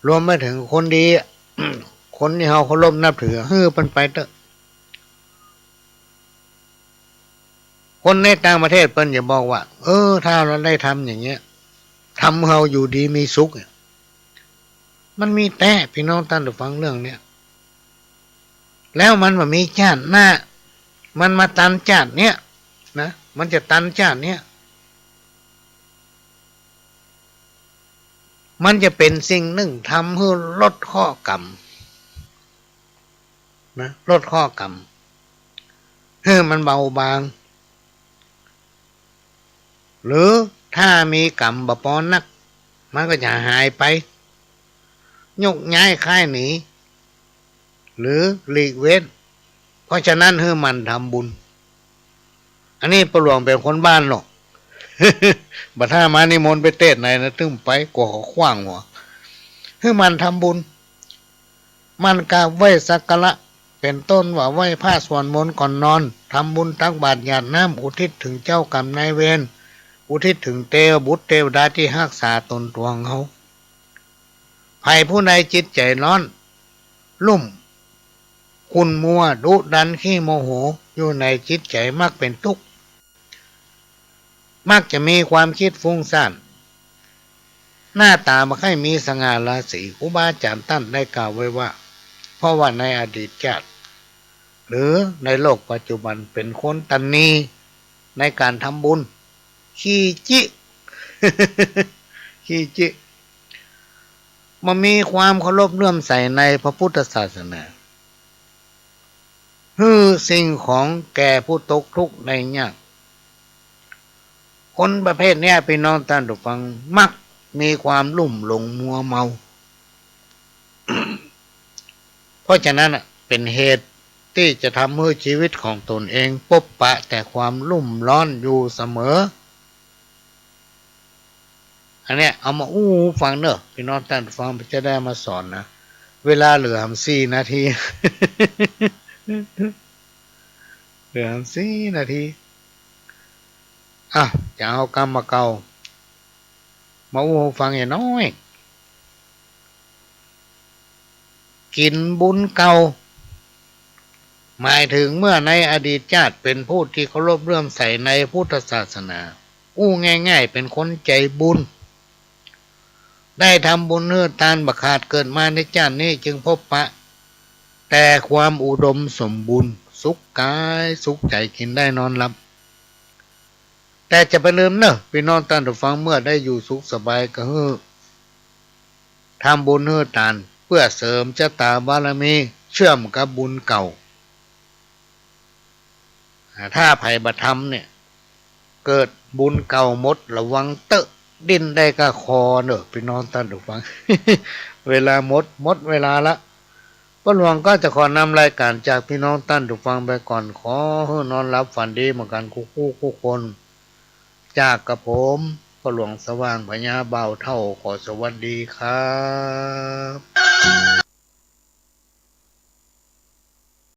รวมไปเถิงคนดีอะ คนตี้เฮาเคารพนับถือ หื้อเปิ้นไปเต๊อะ คนในต่างประเทศเปิ้นจะบอกว่า เออ ถ้าเฮาได้ทำอย่างเงี้ย ทำหื้อเฮาอยู่ดีมีสุขเนี่ย มันมีแต๊ ปี้น้องต้านผู้ฟัง เรื่องเนี้ย แล้วมันบ่มีจ้าดหน้า มันมาตันจ้าดเนี้ยนะ มันจะตันจ้าดเนี้ย มันจะเป๋นสิ่งนึ่งทำหื้อลดเคราะห์กรรมนะ ลดเคราะห์กรรม หื้อมันเบาบาง หรือถ้ามีกรรมบ่ปอนัก มันก็จะหายไป โยกย้ายคลายหนี หรือหลีกเว้น เพราะฉะนั้นหื้อหมั่นทำบุญ อันนี้ป้อหลวงเป๋นคนบ้านเนาะ บ่ถ้ามานิมนต์ไปเตสน์ไหนนะ ตึงไปกั๋วเขาขว้างหัว หื้อหมั่นทำบุญ หมั่นกราบไหว้สักการะ เป๋นต้นว่าไหว้พระสวดมนต์ก่อนนอน ทำบุญตักบาตรหยาดน้ำอุทิศเถิงเจ้ากรรมนายเวร อุทิศเถิงเตวบุตรเตวดาตี้ฮักษาต๋นตวงเฮา ใผผู้ใดจิตใจ๋ฮ้อน ลุ่ม ขุ่นมัว ดุดัน ขี้โมโห อยู่ในจิตใจ๋มักเป๋นตุ๊กข์ มักจะมีความกึ๊ดฟุ้งซ่าน หน้าต๋าบ่ใค่มีสง่าราศี ครูบาอาจ๋ารย์ต้านได้กล่าวไว้ว่า เพราะว่าในอดีตชาติ หรือในโลกปัจจุบันเป๋นคนตะหนีในก๋านทำบุญ ขี้จิ ขี้จิ บ่มีความเคารพเลื่อมใสในพระพุทธศาสนา หื้อสิ่งของแก่ผู้ตกทุกข์ได้ยาก คนประเภทเนี้ย พี่น้องต้านผู้ฟัง มักมีความลุ่มหลงมัวเมา เพราะฉะนั้นน่ะ เป๋นเหตุตี้จะทำหื้อชีวิตของตนเองปบปะแต่ความลุ่มฮ้อนอยู่เสมอ อันเนี้ยเอามาอู้ฟังเน่อ พี่น้องต้านผู้ฟัง จะได้มาสอนนะ เวลาเหลือหำสี่นาที เหลือหำสี่นาที อ่ะ จะเอากำบ่าเก่า มาอู้ฟังเหียน้อย กิ๋นบุญเก่า หมายเถิงเมื่อในอดีตชาติเป๋นผู้ตี้เคารพเลื่อมใสในพุทธศาสนา อู้ง่ายๆ เป๋นคนใจ๋บุญ ได้ทำบุญหื้อตานบ่ขาด เกิดมาในชาตินี้จึงปบปะแต่ความอุดมสมบูรณ์ สุขก๋ายสุขใจ๋ กิ๋นได้นอนหลับ แต่จะบ่ลืมเน่อ พี่น้องต้านผู้ฟัง เมื่อได้อยู่สุขสบายก็หื้อทำบุญหื้อตาน เปื้อเสริมชะตาบารมี เชื่อมกับบาปบุญเก่า อ่า ถ้าใผบ่ทำเนี่ย เกิดบุญเก่าหมด ระวังเต๊อะ ดิ้นได้ก้าคอเน่อ พี่น้องต้านผู้ฟัง เวลาหมด หมดเวลาละ ป้อหลวงก็จะขอนำรายก๋านจากพี่น้องต้านผู้ฟังไปก่อน ขอหื้อนอนหลับฝันดีเหมือนกั๋นกู้ๆ กู้คน จากกระผม ป้อหลวงสว่าง พญาบ่าวเฒ่า ขอสวัสดีครับ